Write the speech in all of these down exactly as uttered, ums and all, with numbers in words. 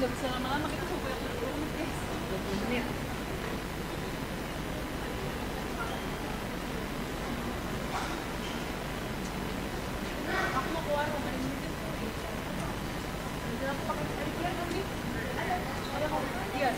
Bisa lama-lama kita sampai dua puluh menit, guys. Dua puluh menit. Aku mau ke warung, ada yang nitip. Udah, aku pakai air biar dong, Di. Ada, ada mau. Iya.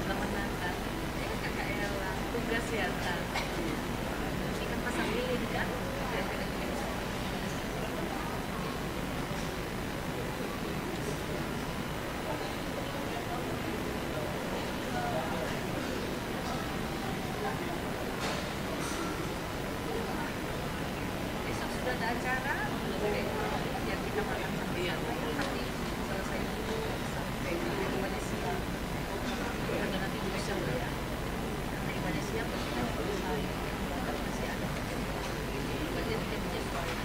Selamat Natal. Eh, Kakak Ella. Tugas ya, Kak? Ini kan pasang lilin, kan? Besok sudah ada acara, biar kita makan sama-sama. Tapi selesai dulu sampai ibadah siang. Karena ibadah siang pasti kan selesai. Ibadah masih ada. Ibadah jam tiga sore.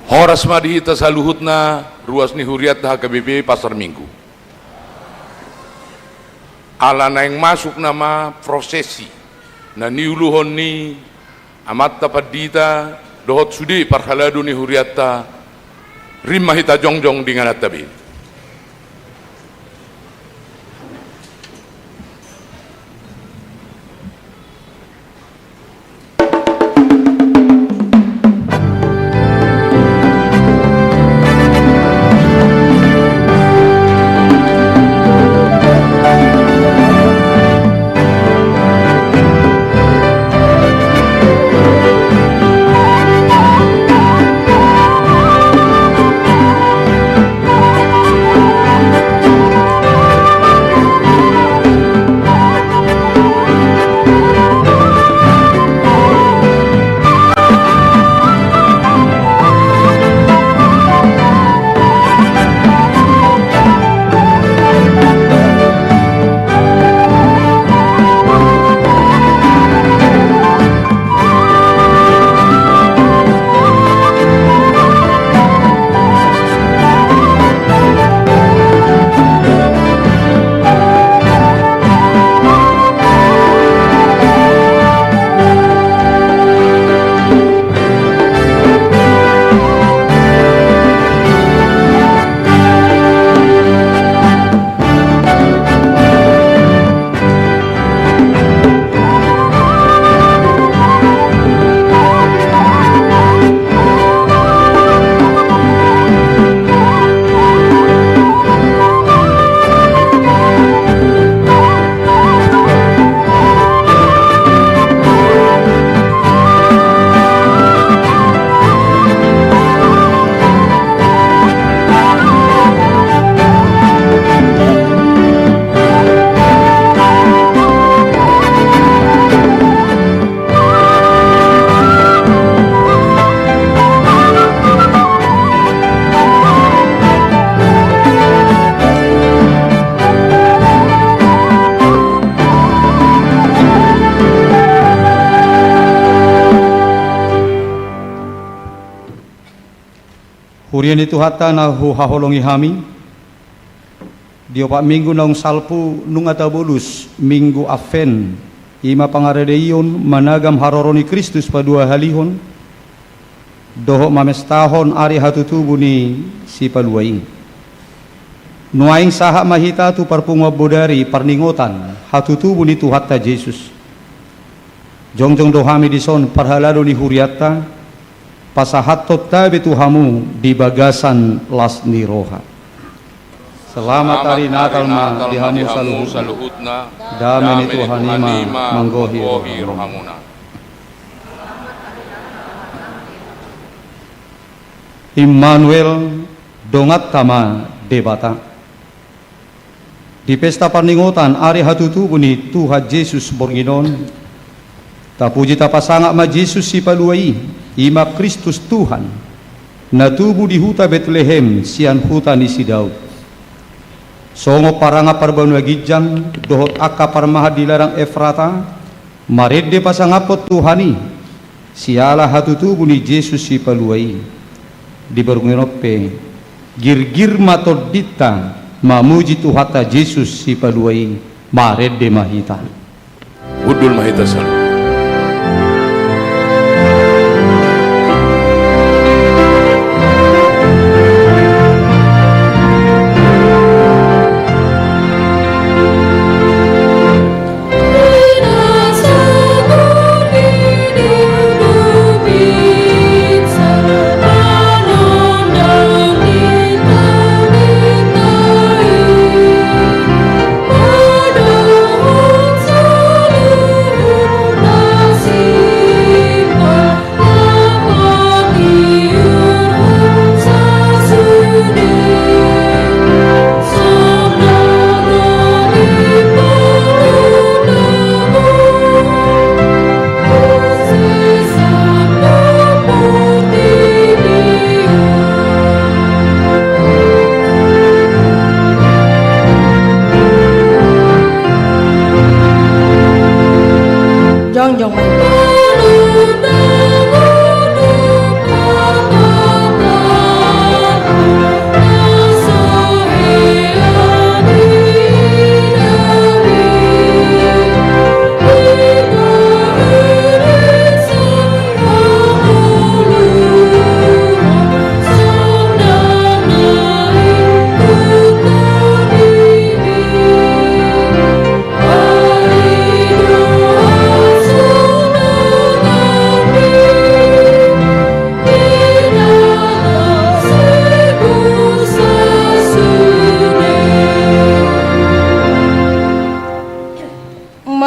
Horas ma di hita saluhutna, ruas ni hurianta H K B P Pasar Minggu. Ala naeng masuk nama prosesi na niuluhon ni amanta pandita dohot sude parhalado ni hurianta, rim ma hita jongjong di ingananta be. Huria ni Tuhanta na huhaholongi hami, di opat minggu naung salpu nunga tabolus Minggu Advent, i ma pangaradeion managam haroro ni Kristus paduahalihon, dohot mamestahon ari hatutubu ni Sipalua i. Nuaeng sahat ma hita tu parpunguan bodari parningotan hatutubu ni Tuhanta Jesus. Jongjong do hami dison parhalado ni hurianta, pasahathon tabe tu hamu di bagasan las ni roha. Selamat Hari Natal ma di hamu saluhutna. Dame ni Tuhan i ma manggohi rohamuna. Immanuel, donganta ma Debata. Di pesta parningotan ari hatutubu ni Tuhan Jesus borngin on, tapuji tapasangap ma Jesus Sipalua i, i ma Kristus Tuhan, na tubu di huta Betlehem sian huta ni si Daud. Songon parangan parbanua ginjang dohot angka parmahan di ladang Efrata, marende pasangaphon Tuhan i, siala hatutubu ni Jesus Sipalua i. Di borngin on pe, girgir ma tondinta mamuji Tuhanta Jesus Sipalua i, marende ma hita. Hundul ma hita saluhutna.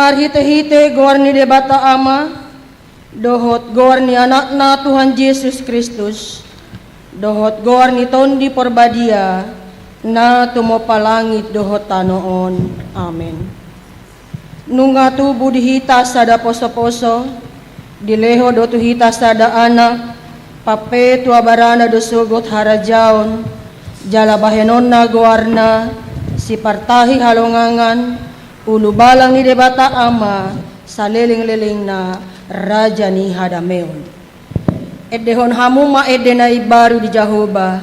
Marhite-hite goar ni Debata Ama, dohot goar ni Anakna Tuhan Jesus Kristus, dohot goar ni Tondi Porbadia, na tumompa langit dohot tano on. Amen. Nunga tubu di hita sada poso-poso, dilehon do tu hita sada anak, pampetua barana do sogot harajaon, jala bahenonna goarna, sipartahi halongangan, ulubalang ni Debata Ama, saleleng-lelengna, raja ni hadameon. Endehon hamu ma ende na imbaru di Jahowa.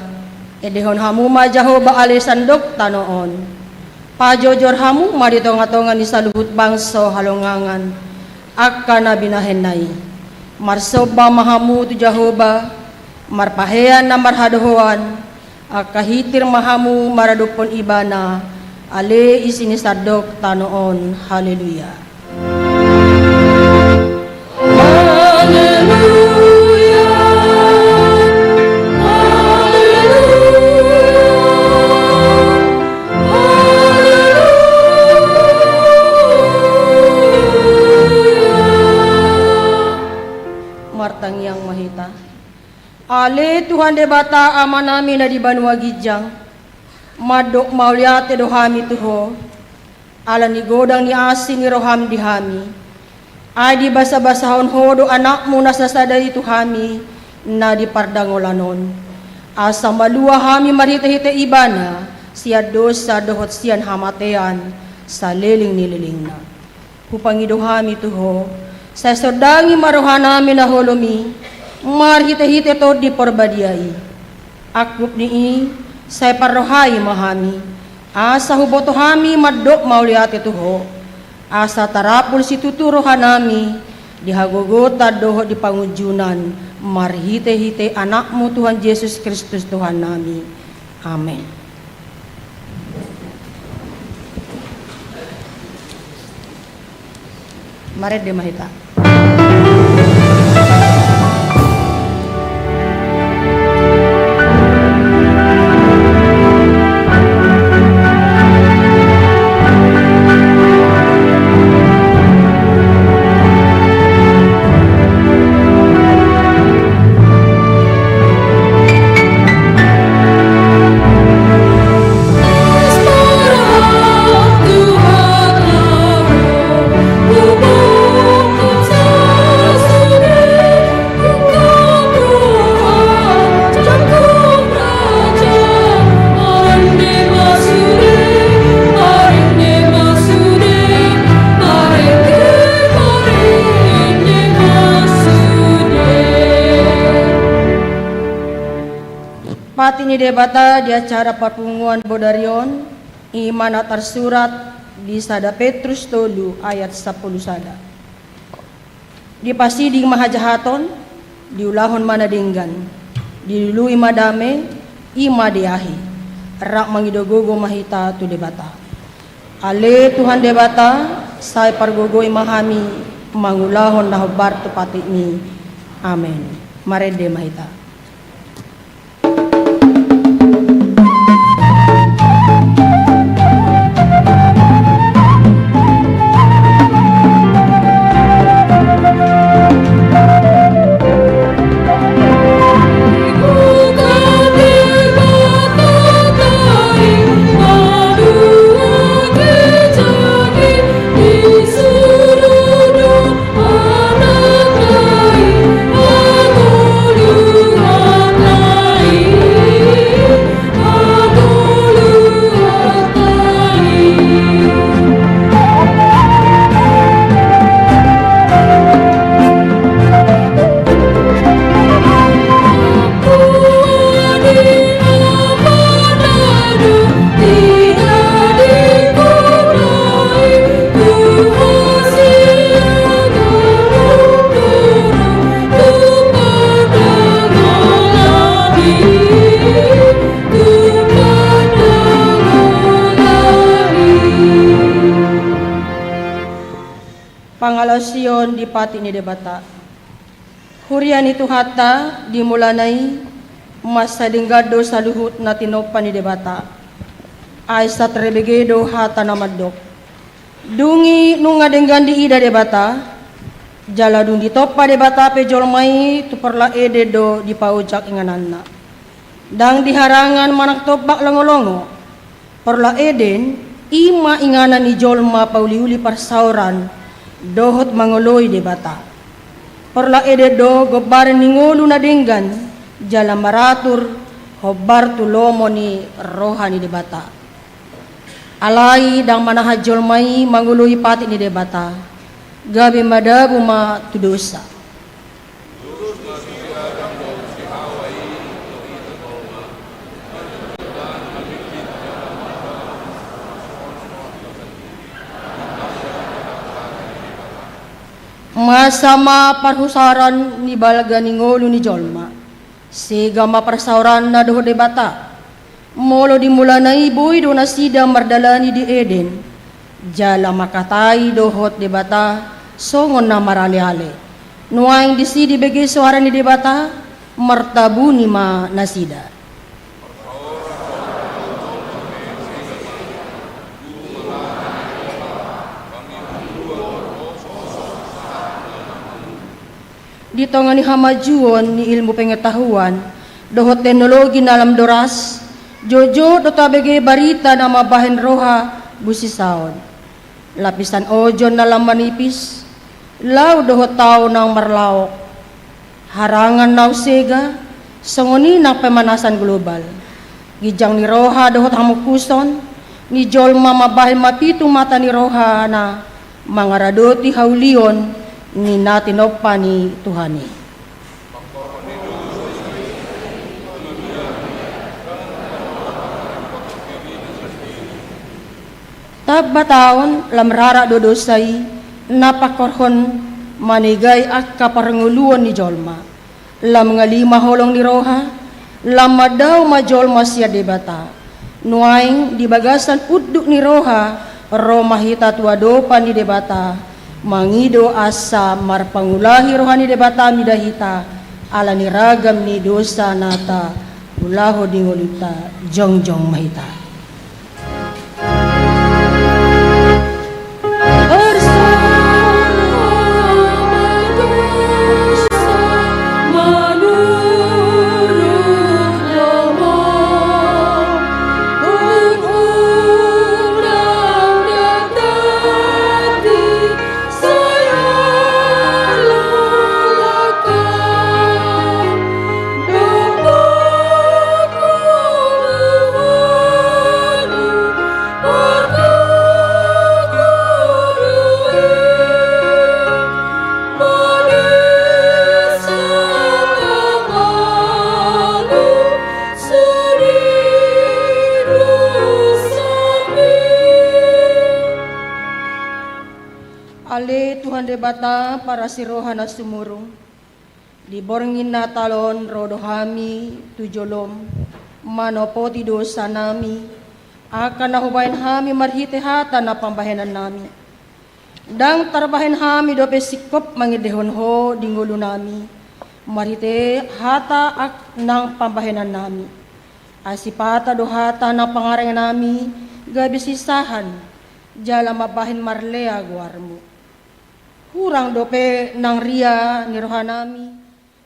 Endehon hamu ma Jahowa ale sandok tano on. Pajojor hamu ma di tonga-tonga ni saluhut bangso halongangan, angka na binahenna i. Marsomba ma hamu tu Jahowa, marpahean na marhadohoan, angka hitir ma hamu maradophon Ibana, ale isi ni sandok tano on. Haleluya. Haleluya. Haleluya. Haleluya. Martangiang ma hita. Ale Tuhan Debata Amanami na di banua ginjang, mandok mauliate do hami tu Ho, ala ni godang ni asi ni roham di hami. Ai dibasabasahon Ho do Anakmu na sasada i tu hami, na di pardangolan on. Asa malua hami marhite-hite Ibana, sian dosa dohot sian hamatean, saleleng ni lelengna. Hupangido hami tu Ho, sai sondangi ma rohanami na holom i, marhite-hite Tondi Porbadia i. Angkup ni i, sai parrohai ma hami, asa huboto hami mandok mauliate tu Ho, asa tarapul situtu rohanami, di hagogotan dohot di pangunjunan, marhite-hite Anakmu Tuhan Jesus Kristus Tuhannami. Amen. Marende ma hita. Patik ni Debata di acara parpunguan bodari on, i ma na tarsurat di sada Petrus tolu ayat sampulu sada. Dipasiding ma hajahaton, diulahon ma na denggan, dilului ma dame, i ma diahi, rap mangido gogo ma hita tu Debata. Ale Tuhan Debata, sai pargogoi ma hami mangulahon na hombar tu patikmi. Amen. Marende ma hita. Pangalaosion di patik ni Debata. Huria ni Tuhanta, di mulana i, mansai denggan do saluhut na tinompa ni Debata. Ai satarbege do hata na mandok. Dung i nunga denggan diida Debata, jala dung ditompa Debata pe jolma i, tu Porla Eden do dipaojak ingananna. Ndang di harangan manang tombak longo-longo. Porla Eden, i ma inganan ni jolma pauliuli parsaoran dohot mangoloi Debata. Porla Eden do gombaran ni ngolu na denggan, jala maratur hombar tu lomo ni roha ni Debata. Alai ndang manahan jolma i mangoloi patik ni Debata, gabe madabu ma tu dosa. Masa ma parhusaran ni balga ni ngolu ni jolma, sega ma parsaoranna dohot Debata. Molo di mulana i boi do nasida mardalani di Eden, jala mangkatai dohot Debata songon na marale-ale. Nuaeng disi dibege soara ni Debata, martabuni ma nasida. Di tonga ni hamajuon ni ilmu pengetahuan dohot teknologi na lam doras, jotjot do tabege barita na mambahen roha busisaon. Lapisan ozon na lam manipis, laut dohot tao na marlaok, harangan na unsega, songon i nang pemanasan global. Ginjang ni roha dohot hamungkuson ni jolma mambahen ma pitu mata ni rohana mangaradoti haulion ni na tinompa ni Tuhan i. Tamba taon lam rarat do dosa i na pangkorhon manegai angka parngoluon ni jolma. Lam ngali ma holong ni roha, lam mandao ma jolma sian Debata. Nuaeng di bagasan unduk ni roha ro ma hita tu adopan ni Debata, mangido asa marpangulahi roha ni Debata mida hita, ala ni ragam ni dosa na taulahon di ngolunta. Jongjong ma hita. Ale Tuhan Debata, parasi roha na sumurung. Di borngin Natal on ro do hami tu jolom, manopoti dosanami, angka na hubahen hami marhite hata nang pambahenannami. Ndang tarbahen hami dope singkop mangendehon Ho di ngolunami, marhite hata nang pambahenannami. Ai sipata do hata nang pangarangenami gabe sisahan, jala mambahen marlea goarMu. Hurang dope nang ria ni rohanami,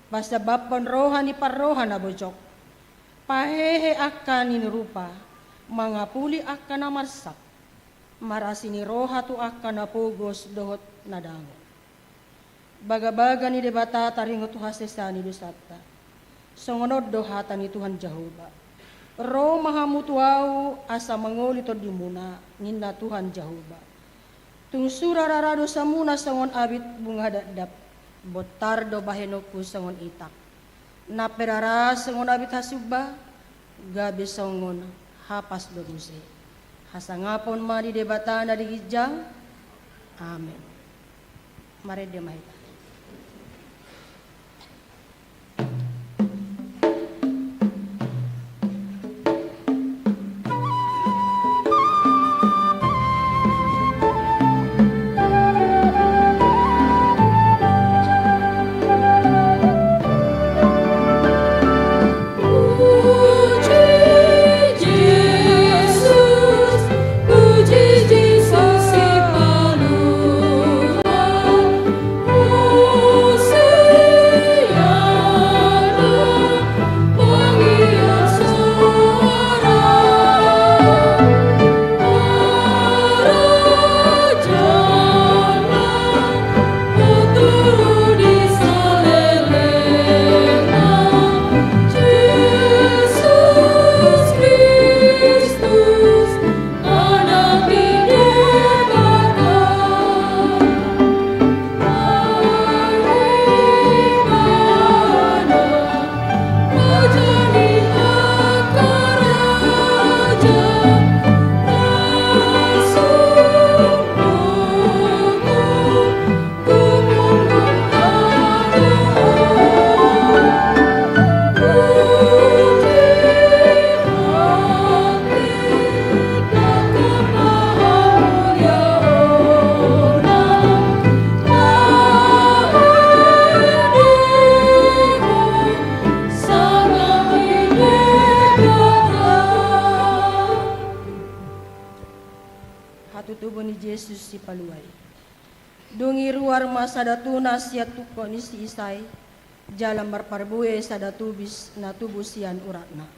pasabaphon roha ni parroha na bojok. Pahehe angka na nirupa, mangapuli angka na marsak, marasi ni roha tu angka na pogos dohot na dangol. Bagabaga ni Debata taringot tu hasesaan ni dosanta. Songon on do hata ni Tuhan Jahowa. Ro ma hamu tu Ahu asa mangoli tondimuna, ninna Tuhan Jahowa. Tung sura rara dosamuna songon abit bunga dakdak, bontar do bahenonku songon itak. Na pe rara songon abit hasumba, gabe songon hapas do muse. Hasangapon ma di Debata na di ginjang. Amen. Marende ma hita. tubu ni Jesus Sipalua i. Dung i ruar ma sada tuna sian tungkot ni si Isai, jala marparbue sada tubis na tubu sian uratna.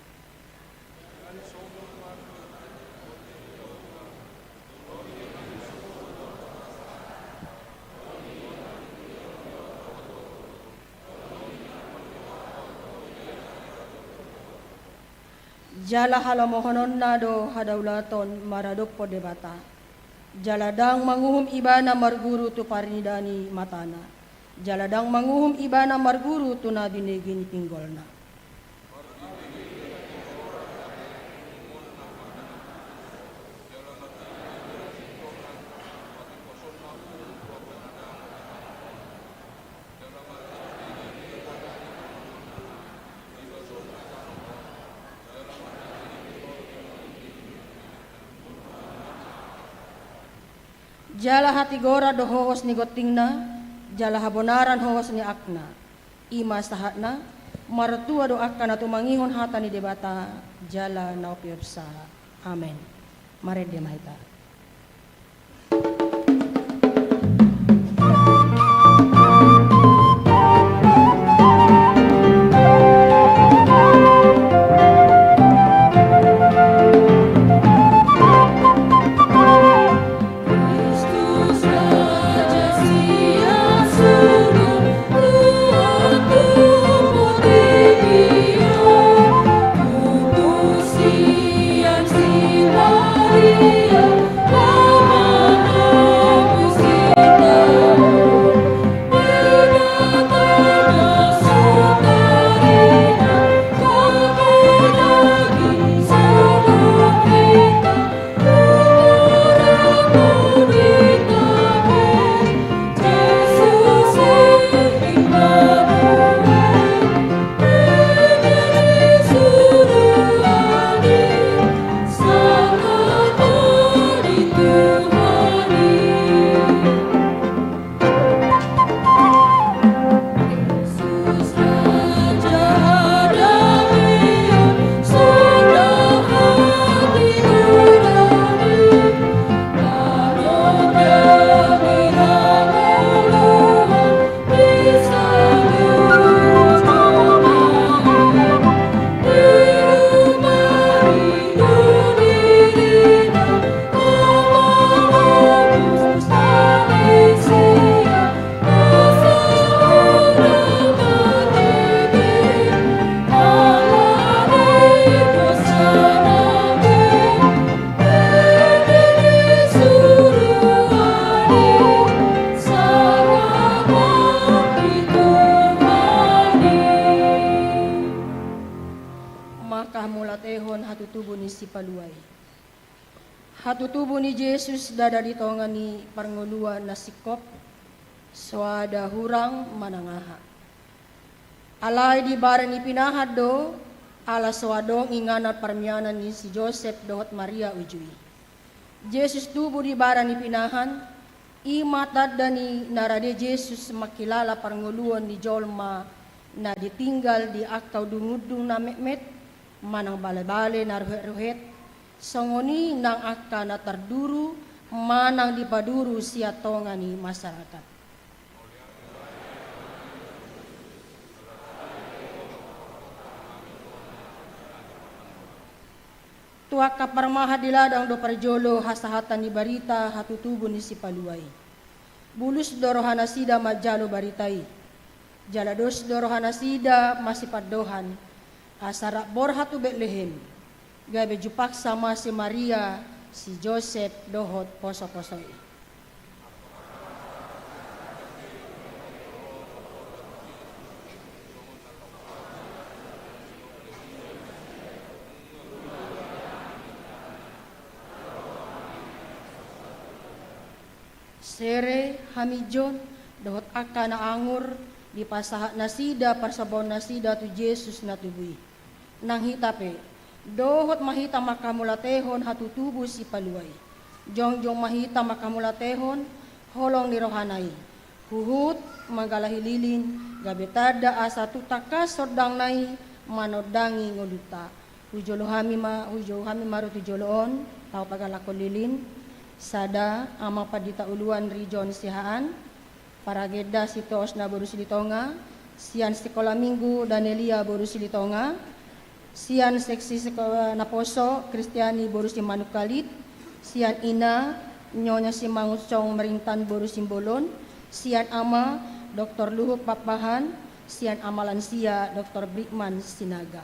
Jala halomohononna do hadaulaton maradophon Debata. Jala ndang manguhum ibana marguru tu parnida ni matana. Jala ndang manguhum ibana marguru tu na binege ni pinggolna. Jala hatigoran do hohos ni gontingna, jala habonaran hohos ni angkna. I ma sahatna, martua do angka na tumangihon hata ni Debata, jala na umpeopsa. Amen. Marende ma hita. Manghamauliatehon hatutubu ni Sipalua i. Hatutubu ni Jesus ndada di tonga ni parngoluan na singkop, soada hurang manang aha. Alai di badan ni pinahan do, ala so adong inganan parmianan ni si Josep dohot Maria uju i. Jesus tubu di badan ni pinahan, i ma tanda ni na rade Jesus mangkilala parngoluon ni jolma na ditinggal di angka undungundung na metmet, manang balebale na ruhetruhet, songon i nang angka na tarduru manang dipaduru sian tonga ni masyarakat. Tu angka parmahan di ladang do parjolo hasahatan ni barita hatutubu ni Sipalua i. Bulus do rohanasida manjalo barita i. Jala dos do rohanasida masipandohan, asa rap borhat tu Betlehem, gabe jumpangsa ma si Maria, si Josep dohot posoposo i. Sere, haminjon, dohot angka na angur, dipasahat nasida parsombaon nasida tu Jesus na tubu i. Nang hita pe, dohot ma hita manghamauliatehon hatutubu Sipalua i. Jongjong ma hita manghamauliatehon holong ni rohana i. Huhut manggalahi lilin, gabe tanda asa tung tangkas ondangna i manondangi ngolunta. Hujolo hami ma, hujolo hami ma ro tu jolo on, laho pagalangkon lilin. Sada, Amang Pandita Uluan Rijon Siahaan, Paragenda Sitohos na boru Silitonga, sian Sikola Minggu Danelia boru Silitonga, sian seksi sikola naposo Kristiani boru Simanungkalit, sian ina Nyonya Simangunsong Merintan boru Simbolon, sian ama Doktor Luhut Pakpahan, sian ama lansia Doktor Brikman Sinaga.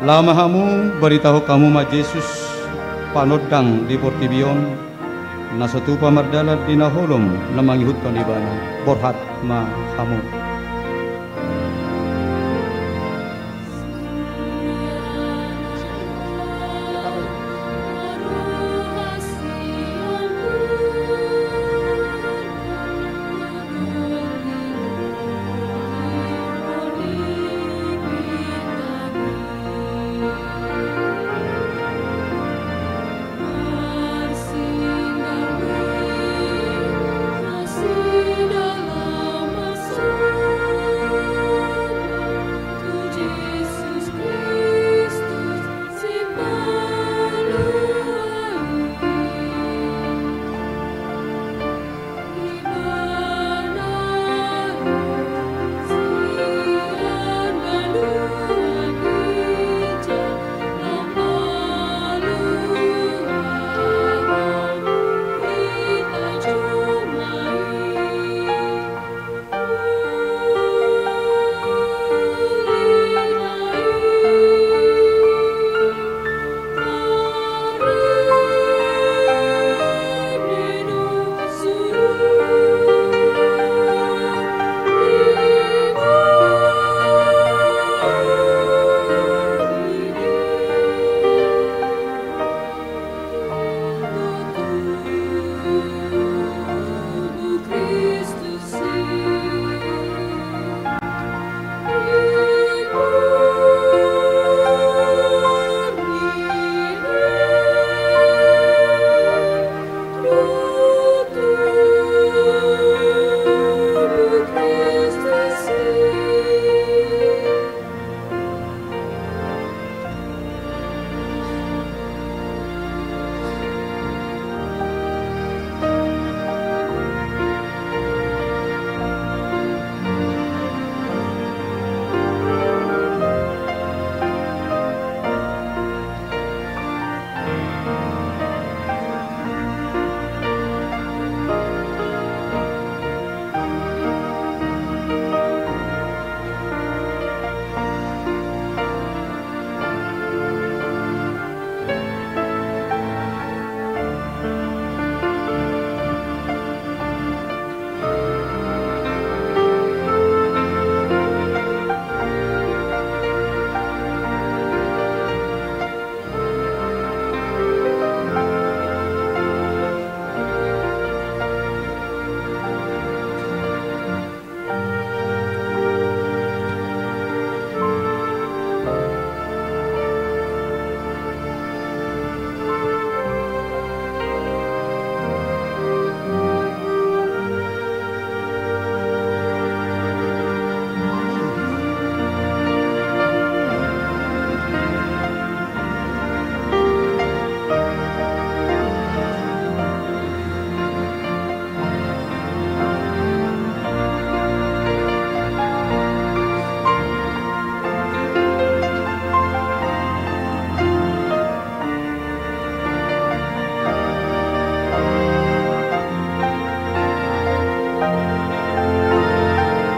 Laho ma hamu, baritahon hamu ma Jesus, panondang di portibi on, na so tupa mardalan di na holom na mangihuthon Ibana. Borhat ma hamu.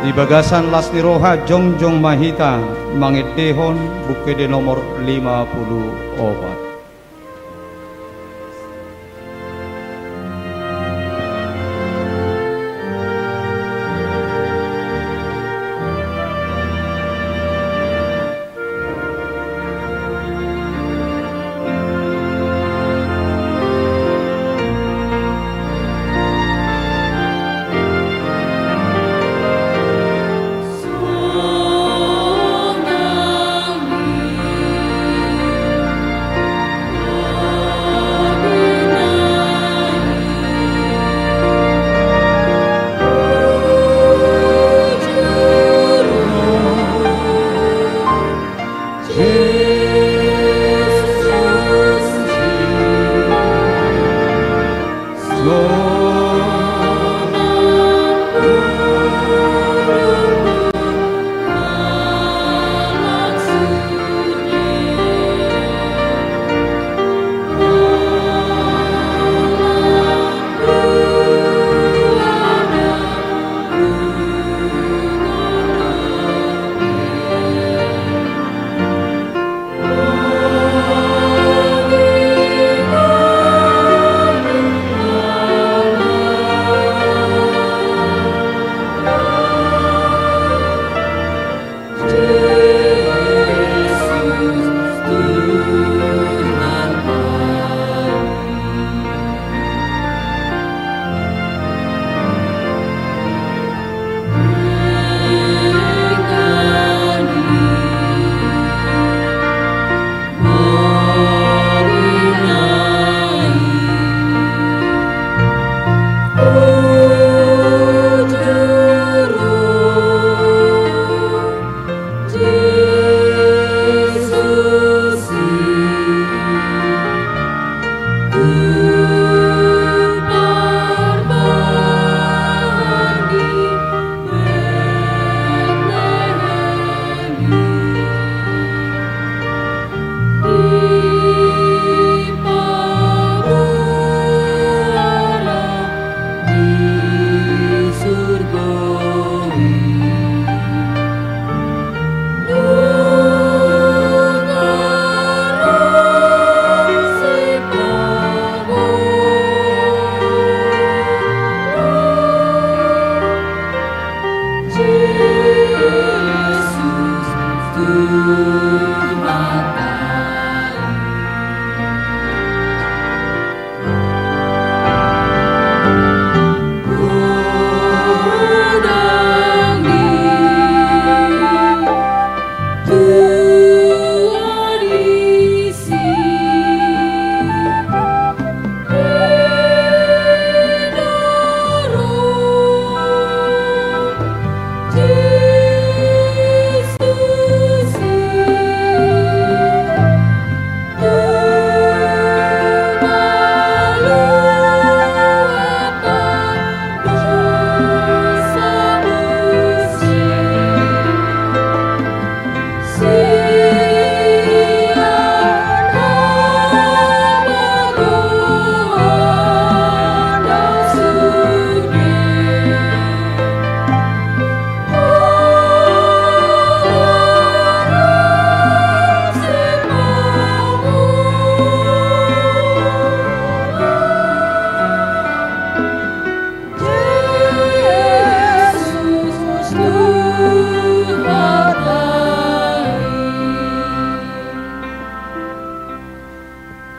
Di bagasan las ni roha jongjong ma hita mangendehon Buku Ende nomor lima pulu opat.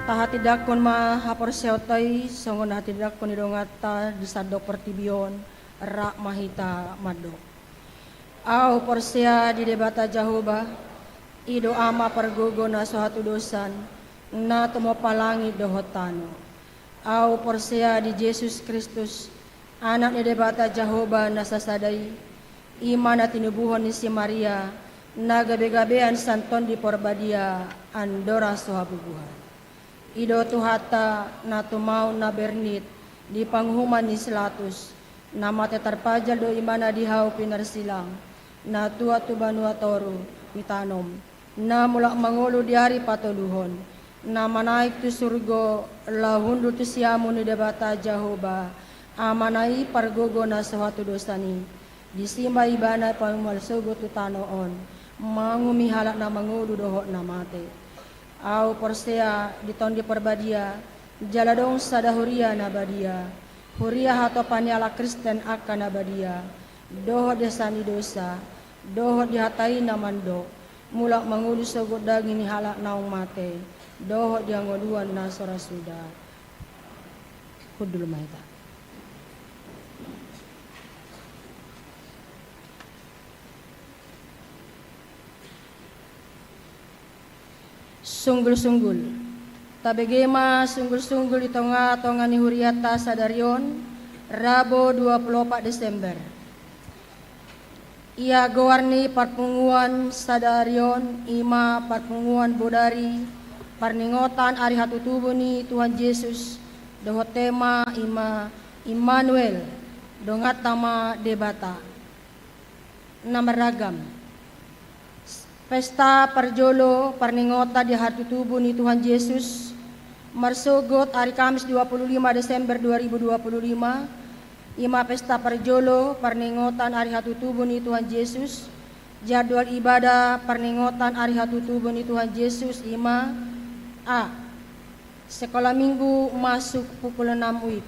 Tahatindangkon ma haporseaonta i songon na hatindangkon ni donganta di sandok portibi on. Rap ma hita mandok. Ahu porsea di Debata Jahowa, i do Ama pargogo na so hatudosan, na tumompa langit dohot tano. Ahu porsea di Jesus Kristus, Anak ni Debata Jahowa na sasada i, i ma na tinubuhon ni si Maria, na gabegabean sian Tondi Porbadia, andorang so habubuhan. I do Tuhanta na tumaon na bernit di panguhuman ni si Latus, na mate tarpajal do ibana di hau pinarsilang, na tuat tu banua toru, ditanom, na mulak mangolu di ari patoluhon, na manaek tu surgo, laho hundul tu siamun ni Debata Jahowa, Amana i pargogo na so hatudosan i. Disi ma ibana pamual sogot tu tano on, mangumi halak na mangolu dohot na mate. Ahu porsea di Tondi Parbadia, jala adong sada huria na badia, huria hatopan ni halak Kristen angka na badia, dohot di hasesaan ni dosa, dohot di hata i na mandok, mulak mangolu sogot daging ni halak naung mate, dohot di hangoluan na so ra suda. Hundul ma hita. Sunggul-sunggul. Tabege ma sunggul-sunggul di tonga-tonga ni hurianta sadari on, Rabo dua pulu opat Desember. Ia goar ni parpunguan sadari on, i ma parpunguan bodari parningotan ari hatutubu ni Tuhan Jesus, dohot tema i ma Immanuel, donganta ma Debata. Na marragam. Pesta parjolo parningotan di hatutubu ni Tuhan Jesus, marsogot ari Kamis dua pulu lima Desember dua ribu dua pulu lima, i ma pesta parjolo parningotan ari hatutubu ni Tuhan Jesus. Jadwal ibadah parningotan ari hatutubu ni Tuhan Jesus i ma: A. Sekolah Minggu masuk pukul enam wib.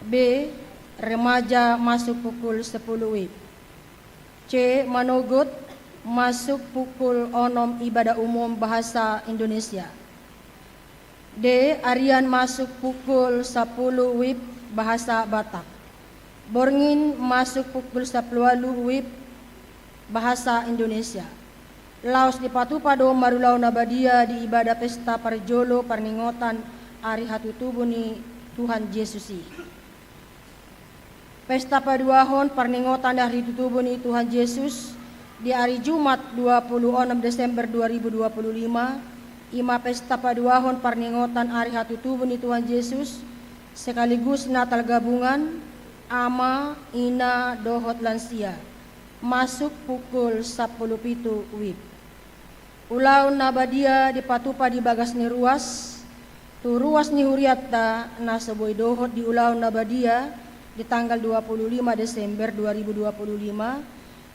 B. Remaja masuk pukul sepuluh wib. C. Manogot masuk pukul onom ibadah umum bahasa Indonesia. D. Arian masuk pukul sapuluh wib bahasa Batak. Borngin masuk pukul sapuluh ualu wib bahasa Indonesia. Laos dipatupa do marulaon na badia di ibadah pesta parjolo parningotan ari hatutubu ni Tuhan Jesus i. Pesta paduahon parningotan ari hatutubu ni Tuhan Jesus di ari Jumat dua pulu onom Desember dua ribu dua pulu lima, i ma pesta paduahon parningotan ari hatutubu ni Tuhan Jesus sekaligus Natal gabungan, ama, ina, dohot lansia, masuk pukul sapuluh pitu wib. Ulaon na badia dipatupa di bagas ni ruas, tu ruas ni hurianta na so boi dohot di ulaon na badia di tanggal dua pulu lima Desember dua ribu dua pulu lima,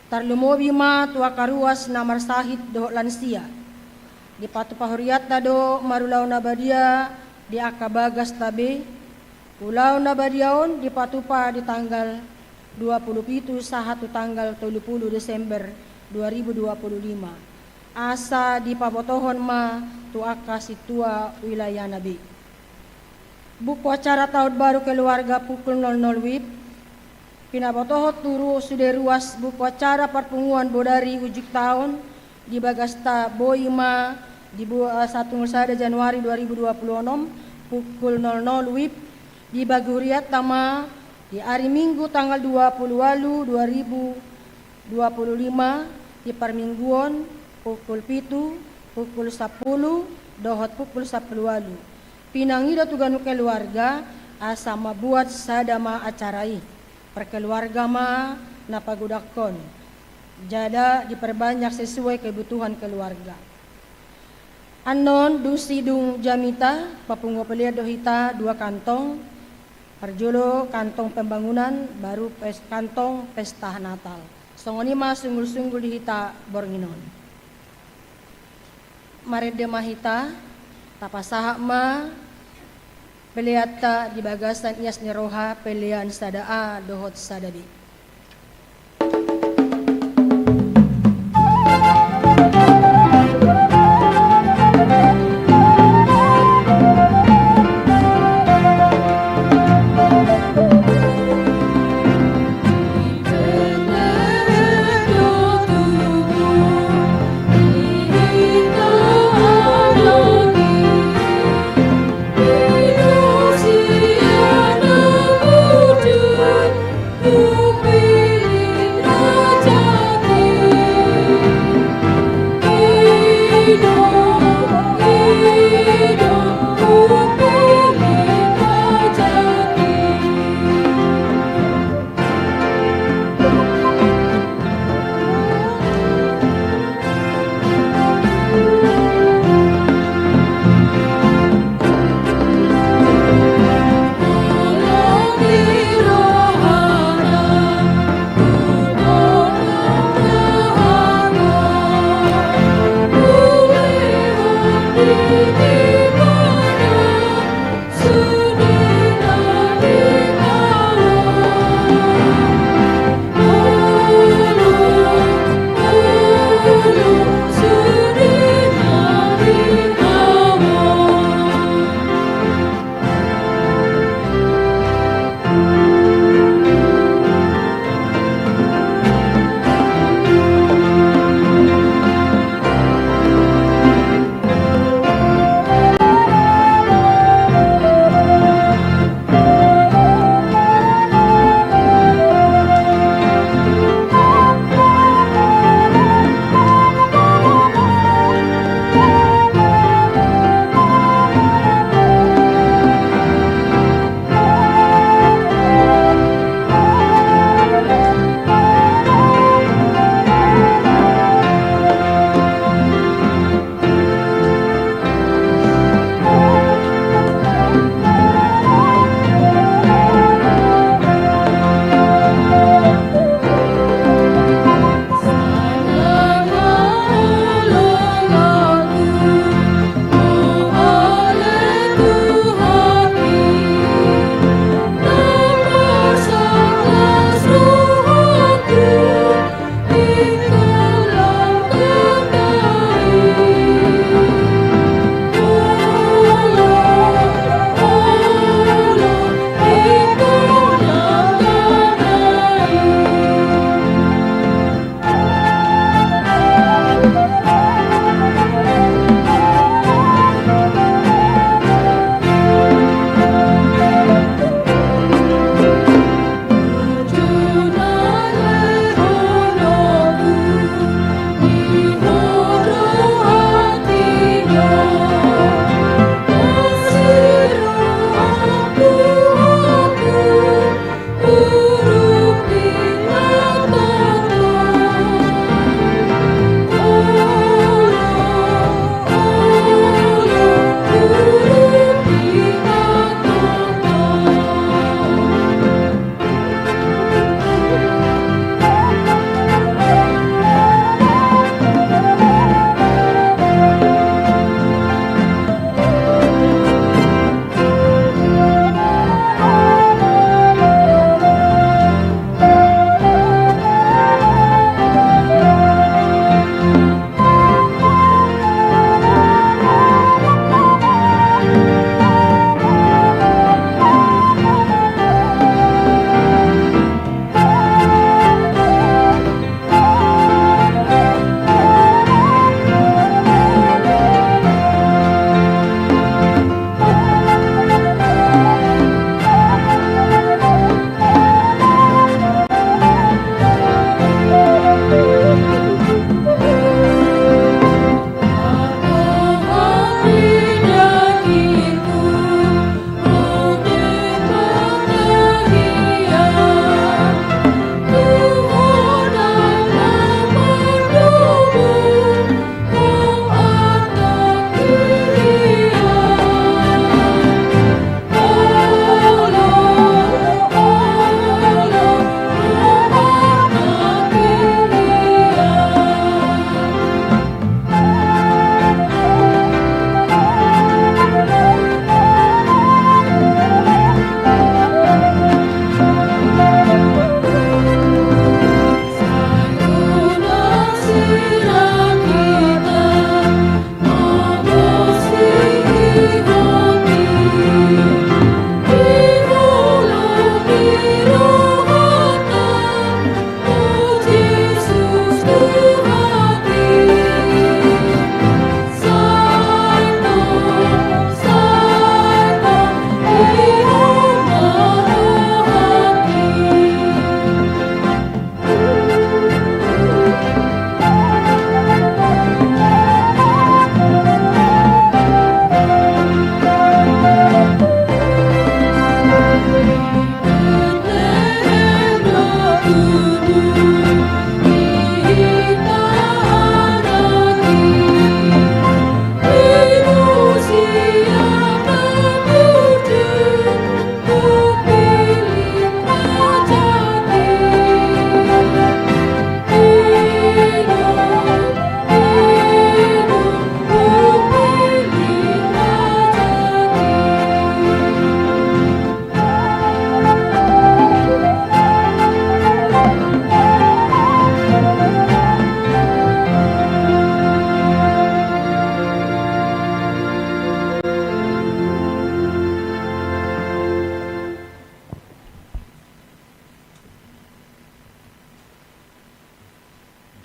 tarlumobi ma tu angka ruas na marsahit dohot lansia. Dipatupa hurianta do marulaon na badia di angka bagasta be. Ulaon na badia on dipatupa di tanggal dua pulu pitu sahat tu tanggal tolu pulu Desember dua ribu dua pulu lima. Asa dipabotohon ma tu angka sintua wilayana be. Buku acara taon baru keluarga pukul nol nol wib. Pinabotohon tu ru-, sude ruas buku acara parpunguan bodari ujung taon di bagasta boi ma di bu-, eh, sahat tu tanggal sada Januari dua ribu dua pulu onom pukul nol nol wib, dibagi hurianta ma di ari Minggu tanggal dua pulu ualu dua ribu dua pulu lima, di parmingguon pukul pitu, pukul sapuluh, dohot pukul sapuluh ualu. Pinangido tu ganup keluarga asa mambuat sada ma acara i. Parkeluarga ma na pagodangkon. Jala diperbanyak sesuai kebutuhan keluarga. Annon dung sidung jamita, papungu pelean do hita dua kantong, parjolo kantong pembangunan, baru pes-, kantong pesta Natal. Songon i ma sunggul-sunggul di hita borngin on. Marende ma hita, tapasahat ma peleanta di bagasan ias ni roha, pelean sada A dohot sada B.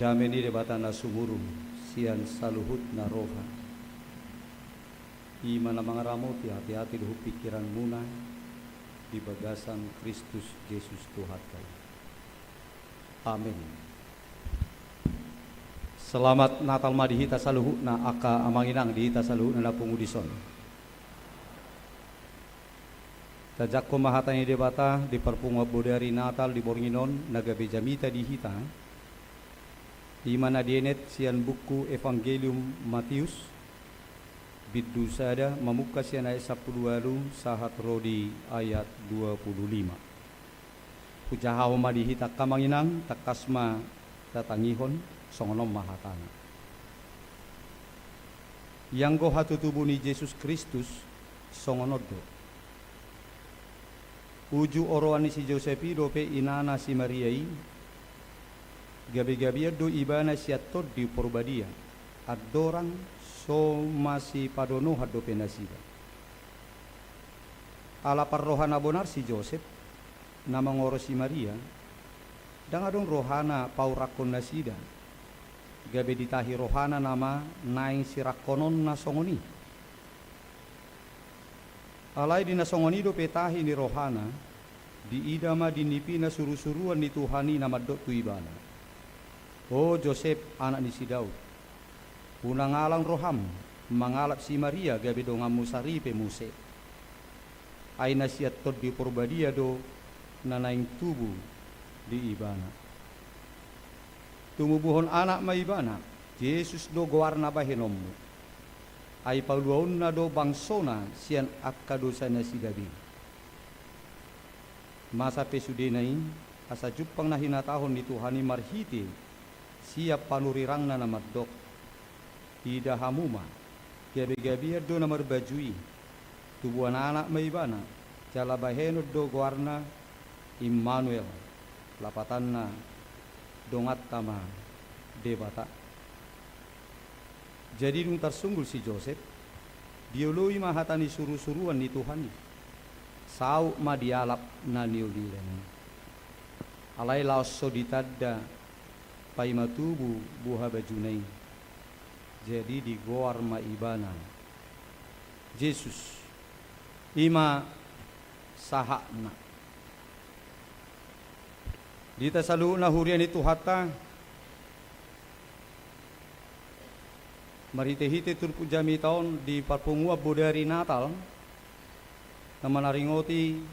Dame ni Debata na sumurung sian saluhutna roha, i ma na mangaramoti ateate dohot pingkiranmuna di bagasan Kristus Jesus Tuhanta i. Amen. Selamat Natal ma di hita saluhutna, angka amang inang, di hita saluhutna na pungu dison. Tajangkon ma hata ni Debata di parpunguan bodari Natal di borngin on na gabe jamita di hita, i ma na dienet sian buku Evangelium Matius, bindu sada, mamungka sian ayat sampulu ualu sahat ro di ayat dua pulu lima. Hujahahon ma di hita angka amang inang, tangkas ma tatangihon. Songon on ma hatana. Ianggo hatutubu ni Jesus Kristus, songon on do. Uju oroan ni si Josep i dope inana si Maria i, gabegabean do ibana sian Tondi Porbadia, andorang so masipadonohan dope nasida. Ala parroha na bonar si Josep, na mangorosi Maria, ndang adong rohana paurakkon nasida, gabe ditahi rohana nama naeng sirangkononna songon i. Alai di na songon i dope tahi ni rohana, diida ma di nipina surusuruan ni Tuhan i na mandok tu ibana: O Josep, anak ni si Daud, unang alang roham mangalap si Maria gabe donganmu saripe muse. Ai na sian Tondi Porbadia do na naeng tubu di ibana. Tumubuhon anak ma ibana, Jesus do goarna bahenonmu. Ai paluaonna do bangsona sian angka dosa nasida be. Masa pe sudena i, asa jumpang na hinatahon ni Tuhan i marhite sian panurirangna na mandok: Ida hamu ma, gabegabean do na marbaju i. Tubuan anak ma ibana, jala bahenon do goarna Immanuel, lapatanna: Donganta ma Debata. Jadi dung tarsunggul si Josep, dioloi ma hata ni surusuruan ni Tuhan i. Saut ma dialap na niolinna i. Alai laos so ditanda paima tubu buhabajuna i. Jadi digoar ma ibana Jesus. I ma sahatna. Di hita saluhutna huria ni Tuhanta, marhitehite turpuk jamita on di parpunguan bodari Natal, na manaringoti